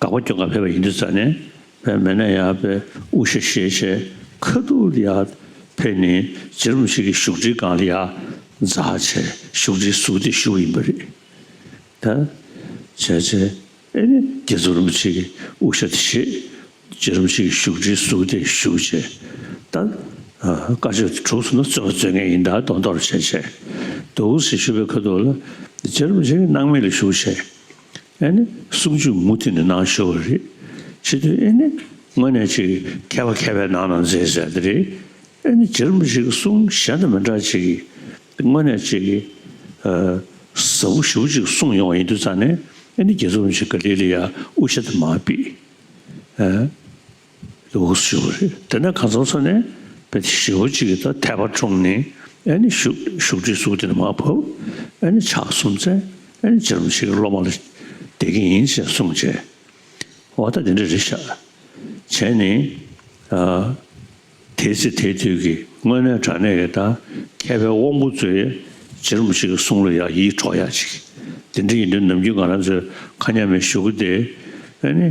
དགག་པ་སྐྱོན་ག་ཕེབས་པ་ཡིན་དུས་ཙང་ནས་ཕེབས་མེད་ན་ཡ་པའི་དབུ་ཞྭ་བཞེས་བྱས་ཁ་ཐུག་ལ་ཡ་ཕེབས་ནས་རྗེ་རིན་པོ་ཆེ་གི་བཞུགས་ཁྲིའི་སྒང་ལ་ཡ་འཛེགས་བྱས་བཞུགས་ཁྲིའི་ཟུར་དེ་བཞུགས་ཡིན་པ་རེད། ད་བྱས་བྱས་ཨེ་ནི་དགེ་ཚུལ་རིན་པོ་ཆེ་གི་དབུ་ཞྭ་དེ་བཞེས། རྗེ་རིན་པོ་ཆེ་གི་བཞུགས་ཁྲིའི་ཟུར་དེ་བཞུགས་བྱས། ད་ཨ་བཀའ་ཆོས་དེ་གྲུབ་སོང་ན་རྩོད་པ་རྩོད་མཁན་ཡིན་ད་མདོར་མདོར་བྱས་བྱས། འདུག་ཟེར་ཞུ་བའི་ཁ་ཐུག་ལ་རྗེ་རིན་པོ་ཆེ་གི་སྣང་མེད་ལ་བཞུགས་བྱས། ཨེ་ནི་གསུང་ཆོས་མུ་མཐུད་ནས་གནང་ཞུ་བ་རེད། བྱེད་དུས་ཨེ་ནི་དངོས་གནས་ཅིག་མཁས་པ་མཁས་པའི་ནང་ན་མཛེས་ཟེར་དེ་རེད། ཨེ་ནི་རྗེ་རིན་པོ་ཆེ་གི་གསུང་གཞན་དང་མི་འདྲ་ཅིག་གི་དངོས་གནས་ཅིག་གི་ཨ་ཟབ་པོ་ཞེ་པོ་ཅིག་གསུངས་ཡོང་བ་ཡིན་དུས་ཙང་ནས་ཨེ་ནི་དགེ་ཚུལ་རིན་པོ་ཆེ་ག་ལེ་ལ་ཡ་དབུ་ཞྭ་དེ་མར་ཕུད། ཨ་འདུག་ཞུ་བ་རེད། དེ་ནས་གང་ཚང་སོང་ནས་བེད་ཞེ་པོ་ཅིག་གི་ད་དད་པ་འཁྲུངས་ནས་ཨེ་ནི་བཞུགས་བཞུགས་ཁྲིའི་ཟུར་དེ་ནས་མར་བབས། ཨེ་ནི་ཕྱག་གསུམ་འཚལ། ཨེ་ནི་རྗེ་རིན་པོ་ཆེ་གི་སློབ་མ་ལ་བསྡད་ཀྱི་ཡིན་ཞེས་གསུངས་བྱས། འོ་ད་དེ་འདྲ་རེད་ཤག་བྱས་ནས་ཨ་དེའི་ཚེ་དེའི་དུས་ཀྱི་དངོས་གནས་དྲང་གནས་ཀྱི་ད་མཁས་པའི་དབང་པོ་ཚོས་རྗེ་རིན་པོ་ཆེ་གི་གསུང་ལ་ཡང་ཡིད་འཕྲོག་ཡ་ཅིག་དེ་འདྲ་ཡིན་དུས་ནམ་རྒྱུན་ང་རང་ཚོའི་ཁ་ཉན་མའི་གཞུག་གུ་དེ་ཨ་ནི།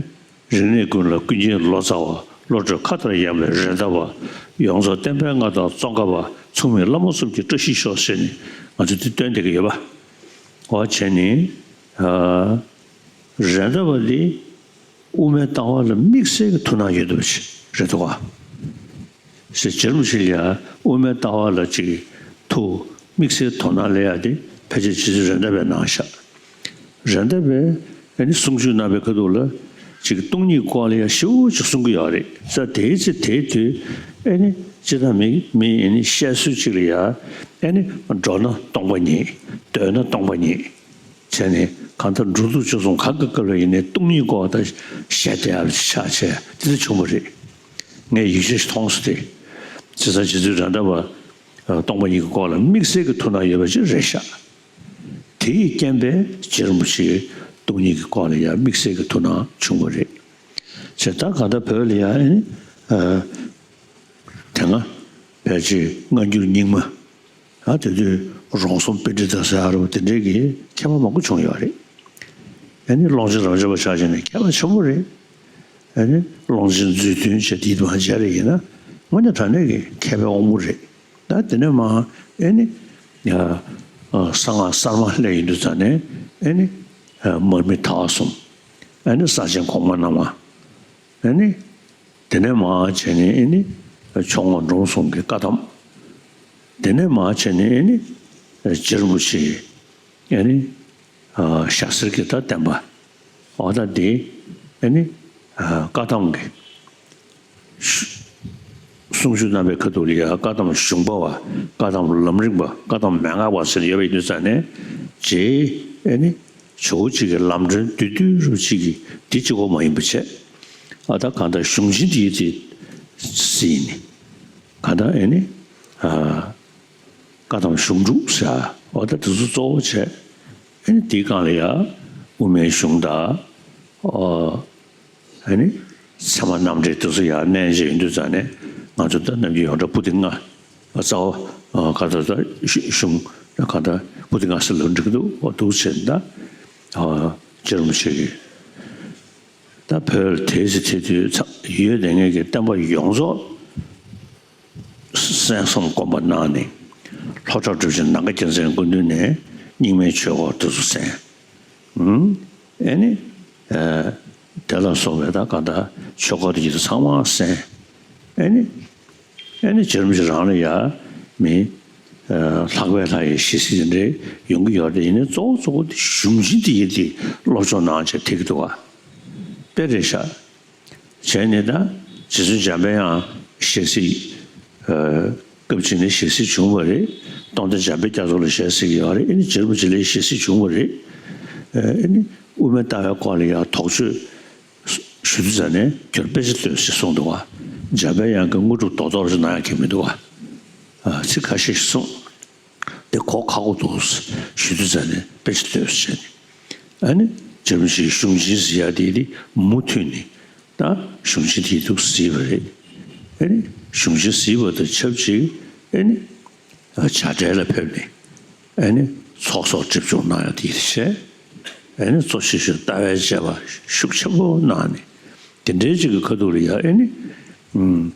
རིག་གནས་ཀུན་ལ་ཀུན་མཁྱེན་ལོ་ཙཱ་བ། བློ་གྲོས་མཁའ་ལྟར་ཡངས་པའི་རེད་མདའ་བ། ཡོངས་རྫོགས་བསྟན་པའི་མངའ་ཐང་ཙོང་ཁ་པ། མཚུངས་མེད་བླ་མ་གསུམ་གྱི་བཀྲ་ཤིས་ཤོག་ཟེར་ནས་ང་ཚོ་འདི་སྟོན་བསྡད་ཀྱི་ཡོད་པ། འོ་བྱས་ནས་ཨ་རེད་མདའ་བ་འདི་དབུ་མའི་ལྟ་བ་ལ་དམིགས་བསལ་གྱི་ཐུགས་སྣང་ཡོད་འདུག་པ་ཞིག་རེད་འདུག་ག་ཞེས་རྗེ་རིན་པོ་ཆེ་ལ་ཡང་དབུ་མའི་ལྟ་བ་ལ་ཅིག་ཐུགས་དམིགས་བསལ་དོ་སྣང་སླེབས་ཡ་དེ་ཕལ་ཆེར་རྗེ་བཙུན་རེད་མདའ་བས་གནང་ཤག་རེད་མདའ་བས་ཨ་ནི་གསུང་ཆོས་གནང་བའི་ཁ་ཐུག་ལ་ཅིག་སྟོང་ཉིད་སྐོར་ལ་ཡང་ཞེ་པོ་ཅིག་གསུང་གི་ཡོད་རེད། ས་དེའི་ཚེ་དེའི་དུས་ཨ་ནི་སྤྱིར་བཏང་མི་མི་ཨ་ནི་བཤད་སྲོལ་ཅིག་ལ་ཡང་ཨ་ནི་འགྲོ་ན་སྟོང་པ་ཉིད། སྡོད་ན་སྟོང་པ་ཉིད། བྱས་ནས་གང་ལྟར་འགྲོ་འདུག་སྤྱོད་གསུམ་གང་གི་སྐབས་ལ་ཡིན་ནའི་སྟོང་ཉིད་སྐོར་ད་བཤད་བསྡད་ཡག་ཆགས་བྱས་དེ་འདྲ་བྱུང་བ་རེད། ངས་ཡིག་ཆ་ཞིག་མཐོང་སོང་སྟེ། བྱས་ཙང་རྗེ་བཙུན་རེད་མདའ་བ་སྟོང་པ་ཉིད་ཀྱི་སྐོར་ལ་དམིགས་བསལ་གྱི་ཐུགས་སྣང་ཡོད་པ་ཅིག་རེད་ཤག་དེ་ཡི་རྐྱེན་པས་རྗེ་རིན་པོ་ཆེས་སྟོང་ཉིད་ཀྱི་སྐོར་ལ་ཡང་དམིགས་བསལ་གྱི་ཐུགས་སྣང་བྱུང་བ་རེད། བྱས་ཙང་གང་ལྟར་བོད་ལ་ཡང་ཨ་ནི་ཨ་དེ་སྔ་ཕལ་ཆེར་སྔ་འགྱུར་རྙིང་མ། ཨ་དེ་དུས་རོང་ཟོམ་པཎྜི་ཏ་ཟེར་ཡ་རུ་དེ་འདྲའི་གི་མཁས་པ་མང་པོ་བྱུང་ཡོད་རེད། ཨ་ནི་ཀློང་ཆེན་རབ་འབྱམས་པ་ཆ་བཞག་ན་མཁས་པ་ཆེན་པོ་རེད། ཨ་ནི་ཀློང་ཆེན་མཛོད་བདུན་བྱས་དེའི་མ་མཇལ་རེ་ཡིན་ན་དངོས་གནས་དྲང་གནས་ཀྱི་མཁས་པའི་དབང་པོ་རེད། ད་དེ་ནས་མ་ཨ་ནི་ཡ་ཨ་གསང་སྔགས་གསར་མ་སླེབས་ཡིན་དུས་ཙང་ནས་ཨ་ནི་ཨ་མར་མི་དར་གསུམ། ཨ་ནི་ས་ཆེན་གོང་མ་རྣམ་ལྔ། ཨ་ནི། དེ་ནས་མར་བྱས་ནས་ཨེ་ནི། ཕྱོགས་སྔ་འབྲོམ་གསུམ་གྱི་བཀའ་ཐམ། དེ་ནས་མར་བྱས་ནས་ཨེ་ནི། རྗེ་རིན་པོ་ཆེ། ཨེ་ནི། ཞྭ་སེར་གྱི་ད་བསྟན་པ། འོ་ད་དེ། ཨེ་ནི། བཀའ་ཐམ་གྱི། གསུང་ཆོས་གནང་བའི་ཁ་ཐུག་ལ་ཡ་བཀའ་ཐམ་གཞུང་པ་བ། བཀའ་ཐམ་ལམ་རིམ་པ། བཀའ་ཐམ་མན་ངག་པ་ཟེར་ཡོད་པ་ཡིན་དུས་ཙང་ནས། རྗེ། ཨེ་ནི། ཇོ་བོ་གཅིག་གི་ལམ་སྒྲོན་བསྡུས་བསྡུས་རུ་གཅིག་གི་འདི་གཅིག་པོ་མ་ཡིན་པ་བྱས། ཨ་ད་གང་ལྟར་གཞུང་ཆེན་འདི་ཡི་དེ་སྲིད་ནི། གང་ལྟར་ཨེ་ནི། ཨ་བཀའ་གདམས་གཞུང་དྲུག་ཟེར། ཨོ་ད་དེ་ཚོ་གཙོ་བོ་བྱས། ཨེ་ནི་དེའི་སྒང་ལ་ཡ་དབུ་མའི་གཞུང་དང་། ཨོ། ཨེ་ནི། ཚད་མ་རྣམ་འགྲེལ་དེ་ཚོ་ཡར་གནང་བྱས་ཡོང་དུས་ཙང་ནས་ང་ཚོ་ད་ནམ་རྒྱུན་ཡོངས་གྲགས་པོ་ཏི་ལྔ། རྩ་བ། ཨ་ག་ད་ད་གཞུང་། ག་ད་པོ་ཏི་ལྔ་ཟེར་ལབ་འགྲིག་གི་འདུག་ཨོ་འདུག་བྱས་ད། ཨ་རྗེ་རིན་པོ་ཆེ་གིས་ད་བོད་ལ་དེའི་ཚེ་དེ་དུས་ཡོད་དེ་ངེད་ཀྱི་བསྟན་པ་ཡོངས་རྫོགས་གསན་བསམ་སྒོམ་པ་གནང་ནས། ལྷོ་བྲག་གྲུབ་ཆེན་ནམ་མཁའ་རྒྱལ་མཚན་སྐུ་མདུན་ནས་རྙིང་མའི་ཆོས་སྐོར་དེ་ཚོ་གསན། ཨེ་ནི། དེ་ལ་སོགས་པའི་ད་ག་ད་ཆོས་སྐོར་དེ་ཚོ་ཚང་མ་གསན། ཨེ་ནི། ཨེ་ནི་རྗེ་རིན་པོ་ཆེ་རང་ལ་ཡ་མི། ལྷག་པའི་ལྷ་ཡི་ཞལ་གཟིགས་དེ་འདྲའི་ཡོང་གི་ཡོད་རེད། ཡིན་ནའི་གཙོ་བོ་གཙོ་བོ་དེ་གཞུང་ཆེན་དེ་ཡི་དེ་སློབ་སྦྱོང་གནང་བྱས་ཐེག་གི་འདུག་ག་དཔེ་རེད་ཤག་བྱས་ནས་ད་རྗེ་བཙུན་འཇམ་དཔལ་དབྱངས་ཞལ་གཟིགས། སྐབས་གཅིག་ནས་ཞལ་གཟིགས་བྱུང་བ་རེད། རྟོགས་ལྡན་འཇམ་དཔལ་རྒྱ་མཚོ་ལ་ཞལ་གཟིགས་ཡོད་རེད། ཨེ་ནི་རྗེ་རིན་པོ་ཆེ་ལ་ཞལ་གཟིགས་བྱུང་བ་རེད། ཨེ་ནི་དབུ་མའི་ལྟ་བའི་སྐོར་ལ་ཡང་དོགས་གཅོད་ཞུ་དུས་ཙང་ནས་ཁྱོད་དཔེ་ཆ་ལྟོས་ཞེས་གསུངས་འདུག་བ། འཇམ་དཔལ་དབྱངས་ཀྱིས་དངོས་གྲུབ་རྡོག་རྡོག་ཞིག་གནང་ཡག་གི་མི་འདུག་བ། ཚིག་ཁ་ཤས་ཤིག་གསུངས། དེ་གོ་ཁག་པོ་འདུག་ཞུ་དུས་ཙང་ནས་དཔེ་ཆ་ལྟོས་བྱས་ནས། ཨ་ནི་རྗེ་རིན་པོ་ཆེའི་གཞུང་ཆེན་ཟེར་ཡག་དེ་དེ་མུ་མཐུད་ནས་ད་གཞུང་ཆེན་དེ་འདུག་གཟིགས་པ་རེད། ཨ་ནི་གཞུང་ཆེན་གཟིགས་པ་དང་ཆབས་ཅིག་ཨ་ནི་བྱ་བྲལ་ལ་ཕེབས་ནས་ཨ་ནི་ཚོགས་གསོག་སྒྲིབ་སྦྱོང་གནང་ཡག་དེ་བྱས། ཨ་ནི་གཙོ་ཆེ་ཤོས་ལྟ་བའི་དཔྱད་པ་ཤུགས་ཆེན་པོ་གནང་ནས། དེ་འདྲའི་ཅིག་གི་ཁ་ཐུག་ལ་ཡ་ཨེ་ནི། ཨུམ།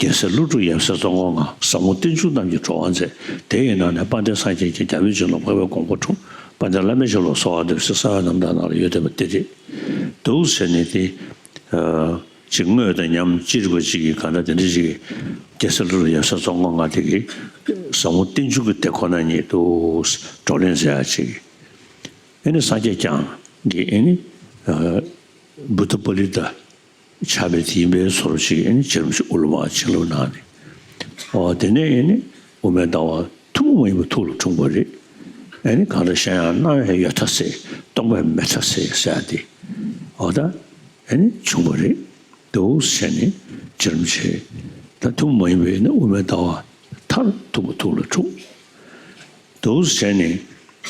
རྒྱལ་སྲས་ཀླུ་སྒྲུབ་ཡབ་སྲས་ཙོང་ཁ་མངའ། ཟབ་མོ་བསྟན་བཅོས་རྣམས་ཀྱི་གྲོགས་པོ་མཛད། དེ་ཡི་ནང་ནས་དཔལ་ལྡན་སངས་རྒྱས་ཀྱིས་རྒྱལ་བའི་བྱིན་རླབས་འཕགས་པའི་དགོངས་པ་འཁྲུངས། དཔལ་ལྡན་བླ་མའི་ཞབས་ལ་གསོལ་བ་འདེབས་ཟེར་གསང་བའི་རྣམ་ཐར་ནང་ལ་ཡོད་བསྡད་པ་དེ་རེད། འདུག་ཟེར་ནས་དེ། ཨ། ཅིག་དངོས་དང་ཉམས་ཅི་རིགས་པ་ཅིག་གིས་གང་ལྟར་དེ་འདྲ་ཅིག་གིས་རྒྱལ་སྲས་ཀླུ་སྒྲུབ་ཡབ་སྲས་ཙོང་ཁ་མངའ་དེ་གིས་ཟབ་མོ་བསྟན་བཅོས་ཀྱི་དེ་ཁོ་ན་ཉིད་དུ་བགྲོ་གླེང་མཛད་ཡག་ཅིག་ཨེ་ནི་སངས་རྒྱས་བསྐྱངས་ཀྱི་ཨེ་ནི། ཨ། བུདྡྷ་པཱ་ལི་ཏ་ཆགས་པའི་དེ་ཡིན་པའི་བཟོ་འདྲ་ཅིག་ཨེ་ནི་རྗེ་རིན་པོ་ཆེ་དབུ་ལུང་མར་བྱིན་རླབས་གནང་ནས། ཨོ་དེ་ནས་ཨེ་ནི་དབུ་མའི་ལྟ་བ་ཐུན་མོང་མ་ཡིན་པ་ཐུགས་ལ་འཁྲུངས་པ་རེད། ཨེ་ནི་གང་ལྟར་གཞན་ཡང་སྣང་བས་ཡོད་མཐའ་གསལ། སྟོང་པས་མེད་མཐའ་གསལ་ཟེར་ཡག་དེ། ཨོ་ད་ཨེ་ནི་བྱུང་བ་རེད། འདུག་ཟེར་ནས་རྗེ་རིན་པོ་ཆེ་ད་ཐུན་མོང་མ་ཡིན་པའི་ནི་དབུ་མའི་ལྟ་བ་མཐར་ཐུག་པ་ཐུགས་ལ་འཁྲུངས། འདུག་ཟེར་ནས་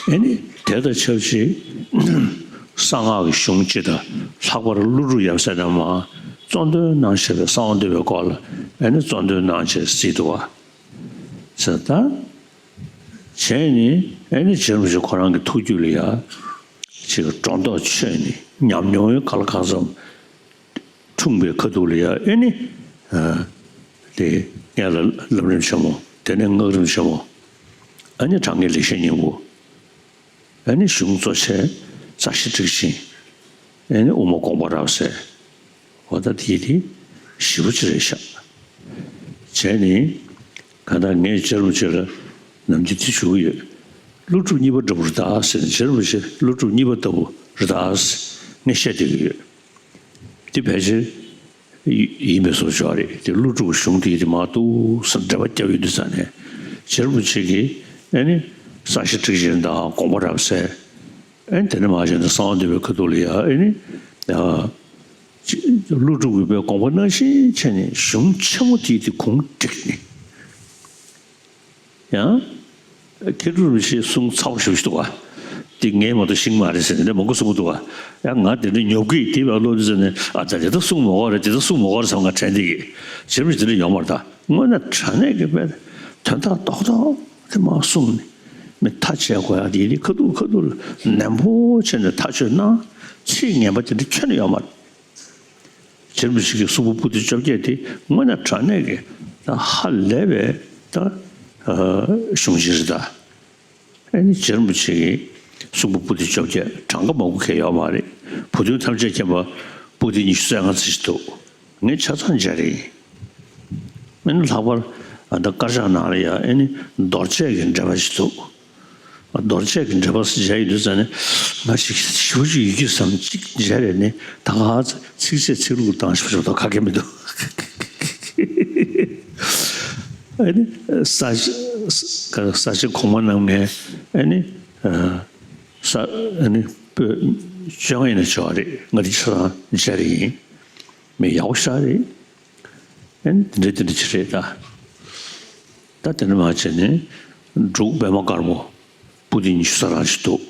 ཨེ་ནི་དེ་དང་ཆབས་ཅིག་གསང་སྔགས་ཀྱི་གཞུང་སྤྱི་དང་ལྷག་པར་ཀླུ་སྒྲུབ་ཡབ་སྲས་རྣམས་གཙོ་འདོན་གནང་བཞིན་པའི་གསང་བ་འདུས་པའི་སྐོར་ལ་ཨེ་ནི་གཙོ་འདོན་གནང་བྱས་གཟིགས་འདུག་བ། ཟེར་ད། བྱས་ནས་ཨེ་ནི་རྗེ་རིན་པོ་ཆེ་ཁོ་རང་གི་ཐུགས་རྒྱུད་ལ་ཡ། ཅིག་སྒྲོ་འདོགས་ཆོད་ནས་ཉམས་མྱོང་གི་ག་ལ་གང་འཚམ་འཁྲུངས་པའི་ཁ་ཐུག་ལ་ཡ་ཨེ་ནི། ཨ། དེ་སྔོན་ལ་ལམ་རིམ་ཆེན་མོ་དེ་ནས་སྔགས་རིམ་ཆེན་མོ། ཨ་ནི་དྲང་ངེས་ལེགས་བཤད་སྙིང་པོ། ཨ་ནི་གཞུང་གཙོ་ཆེ་རྩ་ཤེ་ཊཱིཀ་ཆེན། ཨ་ནི་དབུ་མ་དགོངས་པ་རབ་གསལ། འོ་ད་དེ་དེ་ཞེ་པོ་ཅིག་རེད་ཤག་བྱས་ནས་གང་ལྟར་ངས་རྗེ་རིན་པོ་ཆེ་ལ་ནམ་རྒྱུན་དེ་ཞུ་གི་ཡོད། ཀླུ་སྒྲུབ་གཉིས་པ་འདྲ་པོ་རེད་ད་ཟེར་ནས། རྗེ་རིན་པོ་ཆེ་ཀླུ་སྒྲུབ་གཉིས་པ་ལྟ་བུ་རེད་ད་ཟེར་ངས་བཤད་བསྡད་ཀྱི་ཡོད། དེ་ཕལ་ཆེར་ཡིན་པའི་བཟོ་ཅིག་རེད། དེ་ཀླུ་སྒྲུབ་གཞུང་དེ་དེ་མར་འདུག་སེ་འགྲེལ་པ་བརྒྱབ་ཡོང་དུས་ཙང་ནས་རྗེ་རིན་པོ་ཆེ་གིས་ཨ་ནི་རྩ་ཤེ་ཊཱིཀ་ཆེན་དང་དགོངས་པ་རབ་གསལ། ཨ་ནི་དེ་ནས་མར་བྱས་ནས་གསང་བ་འདུས་པའི་ཁ་ཐུག་ལ་ཡ་ཨ་ནི། ཨ། ཀླུ་སྒྲུབ་ཀྱི་པའི་དགོངས་པ་ནང་བཞིན་བྱས་ནས་གཞུང་ཆེན་མོ་དེ་དེ་གུང་བསྒྲིགས་ནས། ཡང་། མཁས་གྲུབ་རིན་པོ་ཆེའི་གསུང་ཚ་པོ་ཞེ་པོ་ཞིག་འདུག་བ། འདི་ངས་མ་གཏོགས་ཤེས་ཀྱི་མ་རེད་ཟེར་ནས་མང་པོ་གསུང་གི་འདུག་བ། ཡང་ང་དེ་འདྲ་ཉོབ་ཀྱི་དེ་བས་ཀློག་དུས་ཙམ་ནས་ཨ་ཙི་དེ་ལྟར་གསུང་མ་དགོས་རེད། དེ་ལྟར་གསུང་མ་དགོས་རེད་བསམ་ང་དྲན་བསྡད་ཀྱི། རྗེ་རིན་པོ་ཆེ་དེ་འདྲ་ཡོད་མ་རེད་ད། དངོས་གནས་དྲང་གནས་ཀྱི་དཔེ་དོན་དག་རྡོག་རྡོག་དེ་མར་གསུངས་ནས་མི་ཐག་བཅད་དགོས་ཡ་དེ་དེ་ཁ་ཐུག་ཁ་ཐུག་ལ་ནན་པོ་བྱས་ནས་ཐག་གཅོད་གནང་། ཚིག་ངན་པ་དེ་འདྲ་ཁྱོན་ནས་ཡོད་མ་རེད། རྗེ་རིན་པོ་ཆེ་གི་གསུང་འབུམ་པོ་ཏི་བཅོ་བརྒྱད་དེ་དངོས་གནས་དྲང་གནས་ཀྱི་ད་ཧ་ལས་པའི་ད་གཞུང་ཆེན་རེད་ད། ཨ་ནི་རྗེ་རིན་པོ་ཆེ་གི་གསུང་འབུམ་པོ་ཏི་བཅོ་བརྒྱད་གྲངས་ཀ་མང་པོ་གང་ཡོད་མ་རེད། བུ་སྟོན་ཐམས་ཅད་མཁྱེན་པ་པོ་ཏི་ཉི་ཤུ་རྩ་ལྔ་ཙམ་ཞིག་འདུག་ངས་ཆ་ཚང་མཇལ་རེད། ཨ་ནི་ལྷག་པར་ཨ་ད་དཀར་ཆག་ནང་ལ་ཡ་ཨ་ནི་རྡོར་གཅལ་གྱི་འགྲེལ་པ་ཞིག་འདུག་རྡོར་གཅལ་གྱི་འགྲེལ་པ་མཇལ་ཡོང་དུས་ཙམ་ནས་ང་ཞིག་ཞིབ་ཞིབ་ཡིད་ཀྱི་བསམ་གཅིག་མཇལ་རེ་ནས་ད་ག་ཚིགས་བཅད་ཚིག་ལྷུག་བཏང་ཞིབ་ཞིབ་ད་ག་གེ་མི་འདུག་ཨ་ནི་ས་ས་ཆེན་གོང་མ་རྣམ་ལྔའི་ཨ་ནི་ས་ཨ་ནི་ པོད་བཅོ་ལྔ་ཡིན་ན་ཆོག་རེད། ང་དེ་ཆ་ཚང་མཇལ་རེ་ཡིན། མི་ཡག་པོ་ཤ་རེད། ཨེ་ནི་དེ་འདྲ་དེ་འདྲ་ཅིག་རེད་ད། ད་དེ་འདྲ་མ་བྱས་ནས་འབྲུག་པད་མ་དཀར་མོ་པོ་ཏི་ཉི་ཤུ་རྩ་གྲངས་ཅིག་འདུག་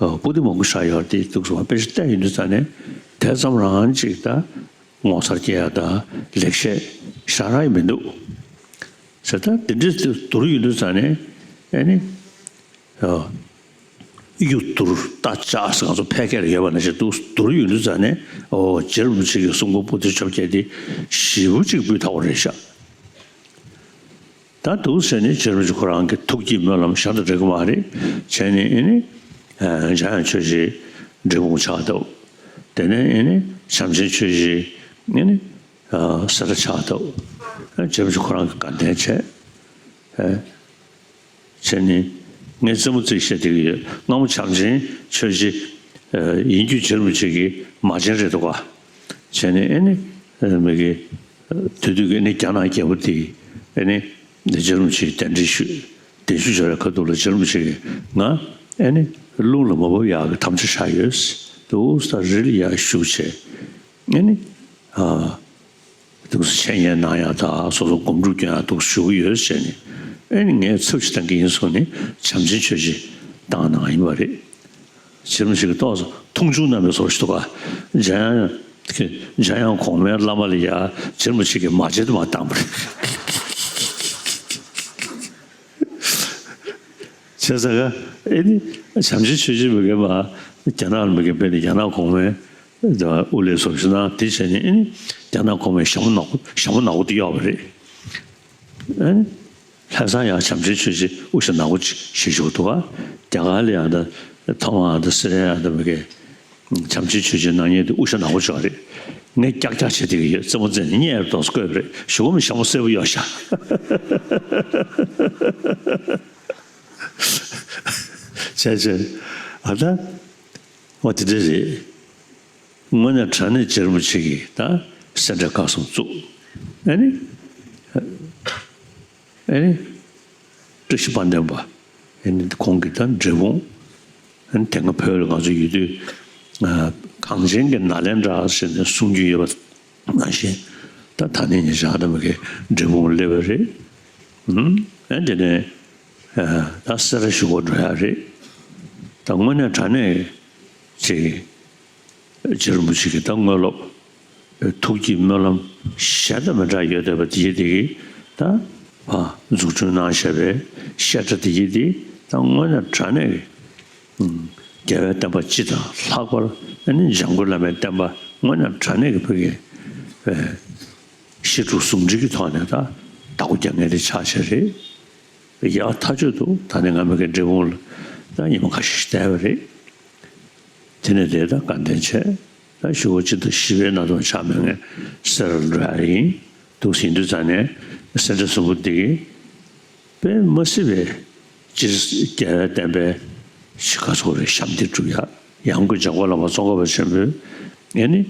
ཨ། པོ་ཏི་མང་པོ་ཤ་ཡོད་དེ་འདུག་སོང་། དཔེ་ཆ་བལྟས་ཡོང་དུས་ཙ་ནས་དེ་ཙམ་རང་ཅིག་ད་ངོ་མཚར་སྐྱེ་ཡ་ད་ལེགས་བཤད་ཤ་རང་ཡང་མི་འདུག་ཟེར། ད་དེ་འདྲ་དེ་བསྡུར་ཡོང་དུས་ཙ་ནས་ཨེ་ནི། ཨ། གཡུ་བསྡུར་རྟ་ལྕག་ཟེར་ང་ཚོ་ཕལ་སྐད་ལ་ཡོད་པ་ནང་བཞིན་འདུག་བསྡུར་ཡོང་དུས་ཙ་ནས་ཨོ་རྗེ་རིན་པོ་ཆེ་གི་གསུང་འབུམ་པོ་ཏི་བཅོ་བརྒྱད་འདི་ཞེ་པོ་ཅིག་སྤུས་དག་པོ་རེད་ཤག་ད་འདུག་ཟེར་ནས་རྗེ་རིན་པོ་ཆེ་ཁོ་རང་གི་ཐུགས་ཀྱི་སྨོན་ལམ་གཞན་དང་འདྲ་གི་མ་རེད། བྱས་ནས་ཨེ་ནི། ཨ། འཇམ་དབྱངས་ཆོས་རྗེ་འབྲས་སྤུངས་ཆགས་འདུག་དེ་ནས་ཨེ་ནི་བྱམས་ཆེན་ཆོས་རྗེ་ཨེ་ནི། ཨ། སེ་ར་ཆགས་འདུག་ཨ། རྗེ་རིན་པོ་ཆེ་ཁོ་རང་གིས་དགའ་ལྡན་བྱས། ཨ། བྱས་ནས་ངས་རྩེད་མོ་རྩེ་བཤད་བསྡད་ཀྱི་ཡོད། སྔ་མོ་བྱམས་ཆེན་ཆོས་རྗེ་ཡིན་རྒྱུ་རྗེ་རིན་པོ་ཆེ་གི་མ་བྱན་རེད་འདུག་ག་བྱས་ནས་ཨེ་ནི་མི་གི་དུས་དུས་ཀྱི་ཨེ་ནི་རྒྱ་ནག་རྒྱལ་པོ་དེས་ཨེ་ནི་རྗེ་རིན་པོ་ཆེ་གདན་འདྲེན་ཞུས། གདན་ཞུ་བྱས་པའི་ཁ་ཐུག་ལ་རྗེ་རིན་པོ་ཆེ་གིས་ང་ཨེ་ནི་རླུང་ལ་མ་བབས་ཡག་གི་དམ་བཅའ་བཞག་ཡོད། འདུག་ས་རི་ལ་ཡར་བཞུགས་བྱས་ཨེ་ནི། ཨ། འདུག་སེ་འཆད་ཉན་གནང་ཡག་དང་སོ་སོ་སྒོམ་སྒྲུབ་སྐྱོན་ཡག་འདུག་ཞུ་གི་ཡོད་ཟེར་ནས། ཨེ་ནི་ངས་ཚབ་ཞིག་བཏང་གི་ཡིན་གསུངས་ནས་བྱམས་ཆེན་ཆོས་རྗེ་བཏང་གནང་ཡིན་པ་རེད། རྗེ་རིན་པོ་ཆེ་གིས་ཏོག་ཙམ་མཐོང་ཆུང་གནང་བའི་བཟོ་ཞིག་འདུག་ག་འཇམ་དབྱངས་འཇམ་དབྱངས་གོང་མའི་བླ་མ་ལ་ཡ་རྗེ་རིན་པོ་ཆེ་གིས་མ་བྱན་དུ་མ་བཏང་པ་རེད། བྱས་ཙང་ཀ་ཨེ་ནི་བྱམས་ཆེན་ཆོས་རྗེ་མི་དགེ་བ་རྒྱ་ནག་ལ་མི་དགེ་བས་ནི་རྒྱ་ནག་གོང་མའི་དབུ་ལས་སོགས་ཞུ་ན་དེ་བྱས་ནས་ཨེ་ནི་རྒྱ་ནག་གོང་མའི་ཞྭ་མོ་ནག་པོ་ཞྭ་མོ་ནག་པོ་དེ་གཡོགས་པ་རེད། ཨེ་ནི་ལྷ་བཟང་ཡང་བྱམས་ཆེན་ཆོས་རྗེ་དབུ་ཞྭ་ནག་པོ་ཅིག་བཞེས་བཞུགས་འདུག་ག་རྒྱ་གར་ལ་ཡང་ད་ཐའེ་ཝན་ཡང་ད་སི་རི་ཡ་ཡང་ད་མི་དགེ་བྱམས་ཆེན་ཆོས་རྗེ་གནང་མཁན་དེ་དབུ་ཞྭ་ནག་པོ་ཅིག་རེད། ངས་ཀྱག་ཀྱག་བྱས་བསྡད་ཀྱི་ཡོད། རྩེད་མོ་རྩེ་ནས་གཉེར་རྡོག་བཀོད་པ་རེད། གཞུག་གུ་མི་ཞྭ་མོ་སེར་པོ་གཡོགས་ཤག་བྱས་བྱས། ཨ་ད། འོ་དེ་འདྲ་རེད། དངོས་གནས་དྲང་གནས་རྗེ་རིན་པོ་ཆེ་གིས་ད་སེ་འབྲས་དཀར་གསུམ་བཙུགས། ཨ་ནི། ཨ་ནི། བཀྲ་ཤིས་དཔལ་ལྡན་པ། ཨ་ནི་ཁོང་གིས་ད་འབྲས་སྤུངས། ཨ་ནི་དེ་སྔ་བོད་ལ་ང་ཚོ་ཡོད་དུས། ཨ། གངས་ཅན་གྱི་ནཱ་ལེནྡྲ་ཟེར་ནས་གསུང་རྒྱུན་ཡོད་པ་ནང་བཞིན། ད་ད་ནི་ཉེ་ཆར་ད་མི་དགེ་འབྲས་སྤུངས་སླེབས་པ་རེད། ཨུམ། ཨ་དེ་ནས། ཨ། ད་སེ་ར་ཞུ་བར་འགྲོ་ཡག་རེད། ད་དངོས་གནས་དྲང་གནས་ཅིག་རྗེ་རིན་པོ་ཆེ་གི་ད་དངོས་སློབ། ཐུགས་ཀྱི་སྨོན་ལམ་གཞན་དང་མི་འདྲ་ཡོད་བསྡད་པ་དེ་ཡི་དེ་གི་ད་ཕར་འཛུགས་སྐྲུན་གནང་བཞག་པའི་བཤད་གྲྭ་དེ་ཡི་དེ་ད་དངོས་གནས་དྲང་གནས་ཀྱི་རྒྱལ་བའི་བསྟན་པ་སྤྱི་དང་ལྷག་པར་ཨ་ནི་འཇམ་མགོན་བླ་མའི་བསྟན་པ་དངོས་གནས་དྲང་གནས་ཀྱི་བོད་ཀྱི་བཤད་སྒྲུབ་ཟུང་འབྲེལ་གྱི་ཐོག་ནས་ད་བདག་པོ་རྒྱག་མཁན་དེ་ཆགས་བཞག་རེད། ཡག་ཐག་ཆོད་འདུག་ད་ནི་ང་མི་དགེ་འབྲས་སྤུངས་ལ་ད་ཉི་མ་ཁ་ཤས་ཤིག་བསྡད་པ་རེད། དེ་ནས་དེ་ད་དགའ་ལྡན་བྱས། ད་ཞུ་བ་སྤྱི་ཟླ་བཞི་པའི་ནང་དུ་ཆགས་མེད་ངས་སེ་ར་ལ་འགྲོ་ཡག་ཡིན། འདུག་ཟིན་དུས་ཙང་ནས་སེ་འབྲས་གསུམ་པོ་འདི་གི་དཔེ་མ་སྲིད་པའི་སྤྱིར་རྒྱལ་བའི་བསྟན་པའི་ཤི་ཁ་ཚོ་རེ་ཞབས་འདེགས་སྒྲུབ་ཡག་ཡང་སྒོས་འཇམ་མགོན་བླ་མ་ཙོང་ཁ་པ་ཆེན་པོས་ཨེ་ནི།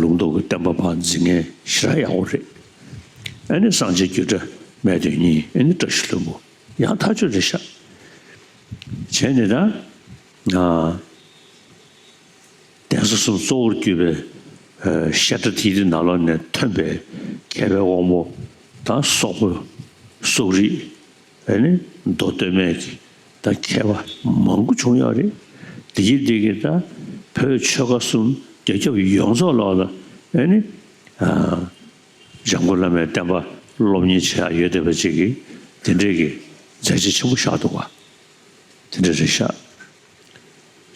ལུང་རྟོགས་ཀྱི་བསྟན་པ་ཕར་འཛིན་མཁན་ཞེ་དྲག་ཡག་པོ་རེད། ཨེ་ནི་སངས་རྒྱས་རྒྱུད་གྲྭ་སྨད་སྟོད་གཉིས་ཨེ་ནི་བཀྲ་ཤིས་ལྷུན་པོ་ཡག་ཐག་ཆོད་རེད་ཤག་བྱས་ནས་ད། ཨ། གདན་ས་གསུམ་གཙོ་བོར་གྱུར་པའི་ཨ་བཤད་གྲྭ་དེའི་ནང་ལོགས་ནས་ཐོན་པའི་མཁས་པའི་དབང་པོ་དང་སོག་པོ་སོག་རིགས། ཨ་ནི་མདོ་སྟོད་སྨད་ཀྱི་ད་མཁས་པ་མང་པོ་བྱུང་ཡོད་རེད། དེ་ཡི་དེ་གི་ད་བོད་ཆོལ་ཁ་གསུམ་རྒྱ་ཁྱབ་ཡོངས་རྫོགས་ལོགས་ལ་ཨ་ནི་ཨ་འཇམ་མགོན་བླ་མའི་བསྟན་པ་སློབ་གཉེར་བྱེད་ཡག་ཡོད་བསྡད་པ་ཅིག་གི་དེ་འདྲས་ཀྱི་མཛད་རྗེས་ཆེན་པོ་བཞག་འདུག་ག་དེ་འདྲ་རེད་ཤག་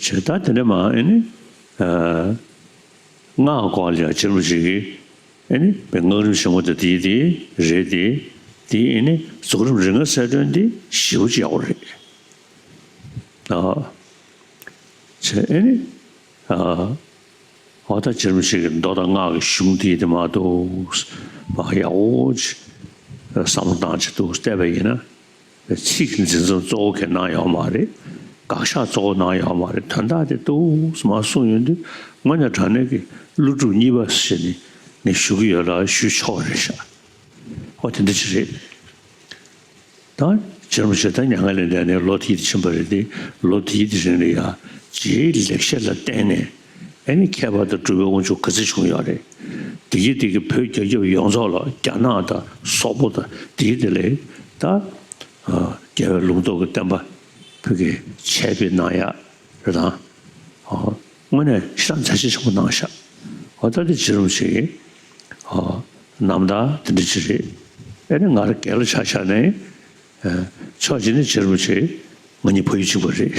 བྱས་ད་དེ་འདྲ་མ་ཨ་ནི་ཨ་སྔགས་སྐོར་ལ་ཡང་རྗེ་རིན་པོ་ཆེ་གིས་ཨེ་ནི་པའི་སྔགས་རིམ་ཆེན་མོ་དེ་དེའི་དེ་རེད་དེ། དེ་ཨེ་ནི་རྫོགས་རིམ་རིམ་ལྔ་གསལ་སྟོན་དེ་ཞེ་པོ་ཅིག་ཡག་པོ་རེད། ཨ། བྱས་ཨེ་ནི། ཨ། འོ་ད་རྗེ་རིན་པོ་ཆེ་གི་མདོ་དང་སྔགས་ཀྱི་གཞུང་དེ་དེ་མ་གཏོགས་མ་ཡག་པོ་ཅིག་བསམ་བློ་བཏང་ཅིག་འདུག་བལྟས་པ་ཡིན་ན། ཚིག་འཛིན་མཚམས་གཙོ་བོ་གང་གནང་ཡོད་མ་རེད། དགག་བཞག་གཙོ་བོ་གནང་ཡོད་མ་རེད། དོན་དག་དེ་ཏོག་ཙམ་མར་གསུངས་ཡོང་དུས་དངོས་གནས་དྲང་གནས་ཀྱི་ཀླུ་སྒྲུབ་གཉིས་པ་ཞེས་ནས་ངས་ཞུ་གི་ཡོད་ལ་ཞུ་ཆོག་པ་རེད་ཤག་ཨོ་དེ་འདྲ་ཅིག་རེད། ད་རྗེ་རིན་པོ་ཆེ་ད་མྱ་ངན་ལས་འདས་ནས་ལོ་དེའི་ཕྱིན་པ་རེད་དེ། ལོ་དེའི་རིང་ལ་ཡ་ རྗེའི་ལེགས་བཤད་ལ་བརྟེན་ནས་ཨ་ནི་ཁྱད་པར་དུ་གྲུབ་པའི་དབང་ཕྱུག་ག་ཚོད་བྱུང་ཡོད་རེད། དེ་གི་དེ་གི་བོད་རྒྱལ་ཁབ་ཡོངས་རྫོགས་ལ་རྒྱ་ནག་དང་སོག་པོ་དང་དེ་གི་དེ་ལས་ད་རྒྱལ་བའི་ལུང་རྟོགས་ཀྱི་བསྟན་པ་བོད་ཀྱི་ཆད་པའི་གནང་ཡག་རེད་དང་། དངོས་གནས་ཞེ་དྲག་མཛད་རྗེས་ཆེན་པོ་གནང་ཤག་འོ་ད་དེ་རྗེ་རིན་པོ་ཆེ་གི་རྣམ་ཐར་དེ་འདྲ་ཅིག་རེད། ཨ་ནི་ང་རང་སྒེར་ལ་ཆ་བཞག་ནས། ཕྱོགས་གཅིག་ནས་རྗེ་རིན་པོ་ཆེ་ང་གཉིས་ཕ་ཡུལ་གཅིག་པ་རེད།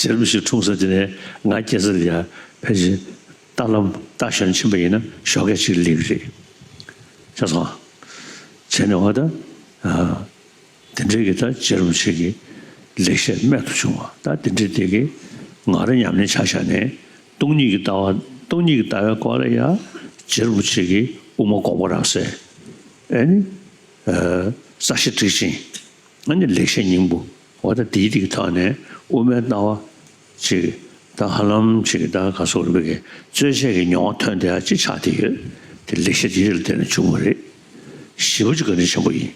རྗེ་རིན་པོ་ཆེ་འཁྲུངས་ས་དེ་ནས་ང་སྐྱེས་ས་ལ་ཡ་ཕལ་ཆེར་རྟ་ལམ་རྟ་ཞོན་ཕྱིན་པ་ཡིན་ན་ཞོགས་ཀས་གཅིག་སླེབས་རེད། ཤེས་སོང་། བྱས་ནས་འོ་ད། དེ་འདྲའི་གི་ད་རྗེ་རིན་པོ་ཆེ་གི་ལེགས་བཤད་རྨད་དུ་བྱུང་བ་ད་དེ་འདྲའི་དེ་གི་ང་རང་ཉམས་ལེན་ཆ་བཞག་ནས་སྟོང་ཉིད་ཀྱི་ལྟ་བ་སྟོང་ཉིད་ཀྱི་ལྟ་བའི་སྐོར་ལ་ཡང་རྗེ་རིན་པོ་ཆེ་གི་དབུ་མ་དགོངས་པ་རབ་གསལ། ཨ་ནི། རྩ་ཤེ་ཊཱིཀ་ཆེན། ཨ་ནི་ལེགས་བཤད་སྙིང་པོ། འོ་ད་དེའི་དེ་གི་ཐོག་ནས་དབུ་མའི་ལྟ་བ་ཅིག་ད་ཧ་ལམ་ཅིག་ད་ག་སོགས་རིགས་ཀྱི་རྩོད་བྱེད་ཀྱི་མྱོང་བ་ཐོན་བསྡད་ཡ་ཅིག་ཆགས་བསྡད་ཡོད། དེ་ལེགས་བཤད་དེ་ལ་བརྟེན་ནས་བྱུང་བ་རེད། ཞེ་པོ་ཅིག་བཀའ་དྲིན་ཆེན་པོ་ཡིན།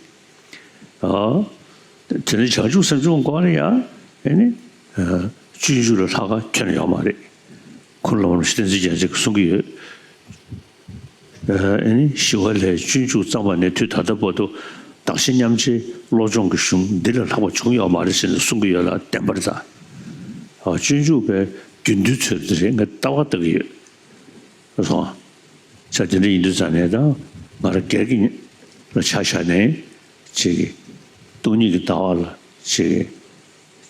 ཨ། དེ་ནས་བྱང་ཆུབ་སེམས་མཆོག་སྐོར་ལ་ཡང་ཨེ་ནི། སྤྱོད་འཇུག་ལ་ལྷག་ག་ཁྱོན་ཡོད་མ་རེད། ཁུངས་ལུང་བསྟན་འཛིན་རྒྱ་མཚོས་གསུང་གི་ཡོད། ཨེ་ནི་ཞི་བ་ལྷས་སྤྱོད་འཇུག་བརྩམས་པ་ནས་དུས་ད་ལྟ་བར་དུ་གདགས་གཞི་མཉམ་རྗེས་བློ་སྦྱོང་གི་གཞུང་འདི་ལས་ལྷག་པ་བྱུང་ཡོད་མ་རེད་ཟེར་ནས་གསུང་གི་ཡོད་ལ་བདེན་པར་ད། སྤྱོད་འཇུག་པའི་རྒྱུན་དུ་ཚོད་འདི་རེད་ངས་ལྟ་བ་ལྟ་གི་ཡོད། སོང་། ས་དེ་འདྲ་ཡིན་དུས་ཙང་ནས་ད་ང་རང་སྒེར་གྱི་ལ་ཆ་བཞག་ནས་ཅིག་སྟོང་ཉིད་ཀྱི་ལྟ་བ་ལ་ཅིག་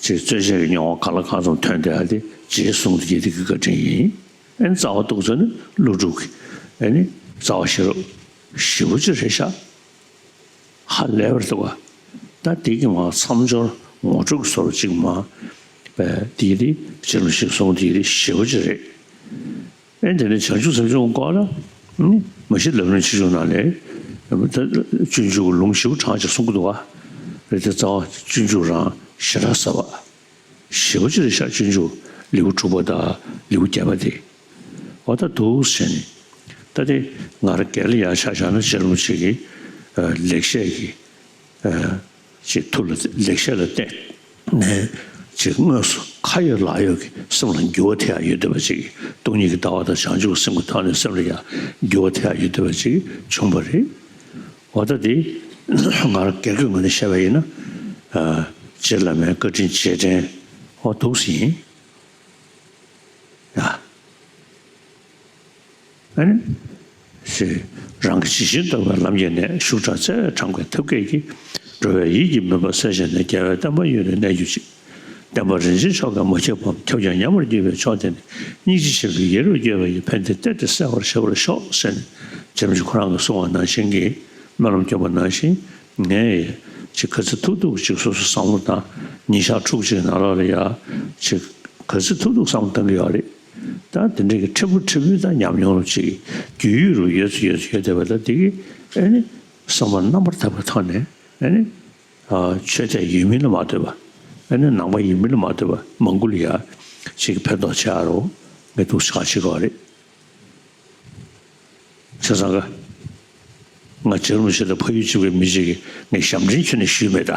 ཅིག་རྩོད་བྱེད་ཀྱི་མྱོང་བ་གང་ལ་གང་འཚམ་ཐོན་བསྡད་ཡ་དེ་རྗེའི་གསུང་དེ་ཡི་དེ་གི་བཀའ་དྲིན་ཡིན། ཨེ་རྩ་བ་ཏོག་ཙམ་ནི་ཀླུ་སྒྲུབ་ཀྱི་ཨེ་ནི་རྩ་བ་ཤེས་རབ་ཞེ་པོ་ཅིག་རེད་ཤག་ཧ་ལས་པར་འདུག་ག་ད་དེ་གི་མ་མཚམས་སྦྱོར་ངོ་སྤྲོད་ཀྱི་བཟོ་འདྲ་ཅིག་མ་པས་དེ་ཡི་དེ་ཕྱི་ལོ་ཞིག་སོང་དེ་ཡི་དེ་ཞེ་པོ་ཅིག་རེད། ཨེ་དེ་ནས་བྱང་ཆུབ་སེམས་མཆོག་སྐོར་ལ། མ་གཞི་ལམ་རིམ་ཆེ་ཆུང་ནང་ལས། སྤྱོད་འཇུག་གི་ལུང་ཞེ་པོ་གྲངས་ཅིག་གསུང་གི་འདུག་བ། རེད་དེ་རྩ་བ་སྤྱོད་འཇུག་རང་ཞེ་དྲག་ཟབ་པ། ཞེ་པོ་ཅིག་རེད་ཤག་སྤྱོད་འཇུག་ལེའུ་དྲུག་པ་དང་ལེའུ་བརྒྱད་པ་དེ། འོ་ད་འདུག་ཟེར་ནས། ད་དེ་ང་རང་སྒེར་ལ་ཡང་ཆ་བཞག་ན་རྗེ་རིན་པོ་ཆེ་གི་ལེགས་བཤད་ཀྱི། ཅིག་ཐུགས་ལ་ལེགས་བཤད་ལ་བརྟེན་ནས་ཅིག་དངོས་སུ་ཁ་ཡོད་ལག་ཡོད་ཀྱི་སེམས་ལ་འགྱུར་བ་ཐེབས་ཡག་ཡོད་བསྡད་པ་ཅིག་སྟོང་ཉིད་ཀྱི་ལྟ་བ་དང་བྱང་ཆུབ་ཀྱི་སེམས་ཀྱི་ཐོག་ནས་སེམས་ལ་ཡང་འགྱུར་བ་ཐེབས་ཡག་ཡོད་བསྡད་པ་ཅིག་བྱུང་བ་རེད། འོ་ད་དེ་ང་རང་སྒེར་གྱི་ངོས་ནས་བཤད་པ་ཡིན་ན། རྗེ་བླ་མའི་བཀའ་དྲིན་རྗེས་དྲན་འོ་འདུག་སེ་ཡིན། ཡ། ཨ་ནི། ཞེས། རང་གི་ཇི་བཞིན་རྟོགས་པའི་ལམ་གྱི་གནད། ཤུགས་དྲག་རྩལ་དྲངས་པའི་ཐབས་མཁས་ཀྱིས། འགྲོ་བའི་ཡིད་ཀྱི་མུན་པ་སེལ་བྱས་ནས། རྒྱལ་བའི་བསྟན་པ་གཡུལ་ལས་རྣལ་གྱུར་ཅིག་བསྟན་པ་རིན་ཆེན་མཆོག་གིས་མ་ཁྱབ་པ། ཁྱབ་ཀྱང་ཉམས་པར་གྱུར་པའི་ཕྱོགས་དེ་ནས། སྙིང་རྗེ་ཆེན་པོས་ཡིད་རབ་བསྐྱོད་པ་ཡིས། ཕན་བདེའི་གཏེར་དེ་གསལ་བར་བྱེད་པར་ཤོག་ཟེར་ནས་རྗེ་རིན་པོ་ཆེ་ཁོ་རང་གིས་གསུངས་པ་ནང་བཞིན་གྱི་སྨོན་ལམ་སྐྱོན་པ་ནང་བཞིན་ངས་ཅིག་ག་ཚོད་ཐུབ་ཐུབ་ཅིག་སོ་སོའི་བསམ་བློ་དང་ཉིན་ཞག་ཕྲུགས་གཅིག་ནང་ལོགས་ལ་ཡ་ཅིག་ག་ཚོད་ཐུབ་ཐུབ་བསམ་བློ་གཏང་གི་ཡོད་རེད། ད་དེ་འདྲའི་གི་ཕྲན་བུ་ཕྲན་བུའི་ད་ཉམས་མྱོང་རུ་ཅིག་རྒྱུས་ཡོད་རུ་ཡོད་ཚུལ་ཡོད་ཚུལ་ཡོད་བསྡད་པ་ད་དེ་གི་ཨ་ནི་བསམ་པ་རྣམ་པར་དག་པའི་ཐོག་ནས་ཨ་ནི་ཆོས་དད་ཡོད་མིན་ལ་མ་ལྟོས་པ་ཨ་ནི་ནང་པ་ཡིན་མིན་ལ་མ་ལྟོས་པ་མང་པོ་ལ་ཡ་ཅིག་ཕན་ཐོགས་ཆེ་ཨ་རོ་ངས་འདུག་ཆགས་བྱེད་དགོས་རེད། བྱས་ཙང་ཀ་ང་རྗེ་རིན་པོ་ཆེ་དང་ཕ་ཡུལ་གཅིག་པའི་མི་ཞིག་གིས་ངས་ཞབས་འདྲེན་ཁྱོན་ནས་ཞུས་མེད་ད།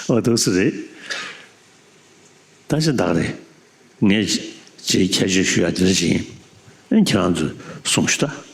འོ་འདུག་སེ་རེད། ད་ཅི་འདྲ་རེད། ངས་ཅིག་ཁྱད་ཆོས་ཞུ་ཡ་དེ་འདྲ་ཅིག་ཡིན། ཨེ་ཁྱེད་རང་ཚོས་གསུངས་ཤོག་ད།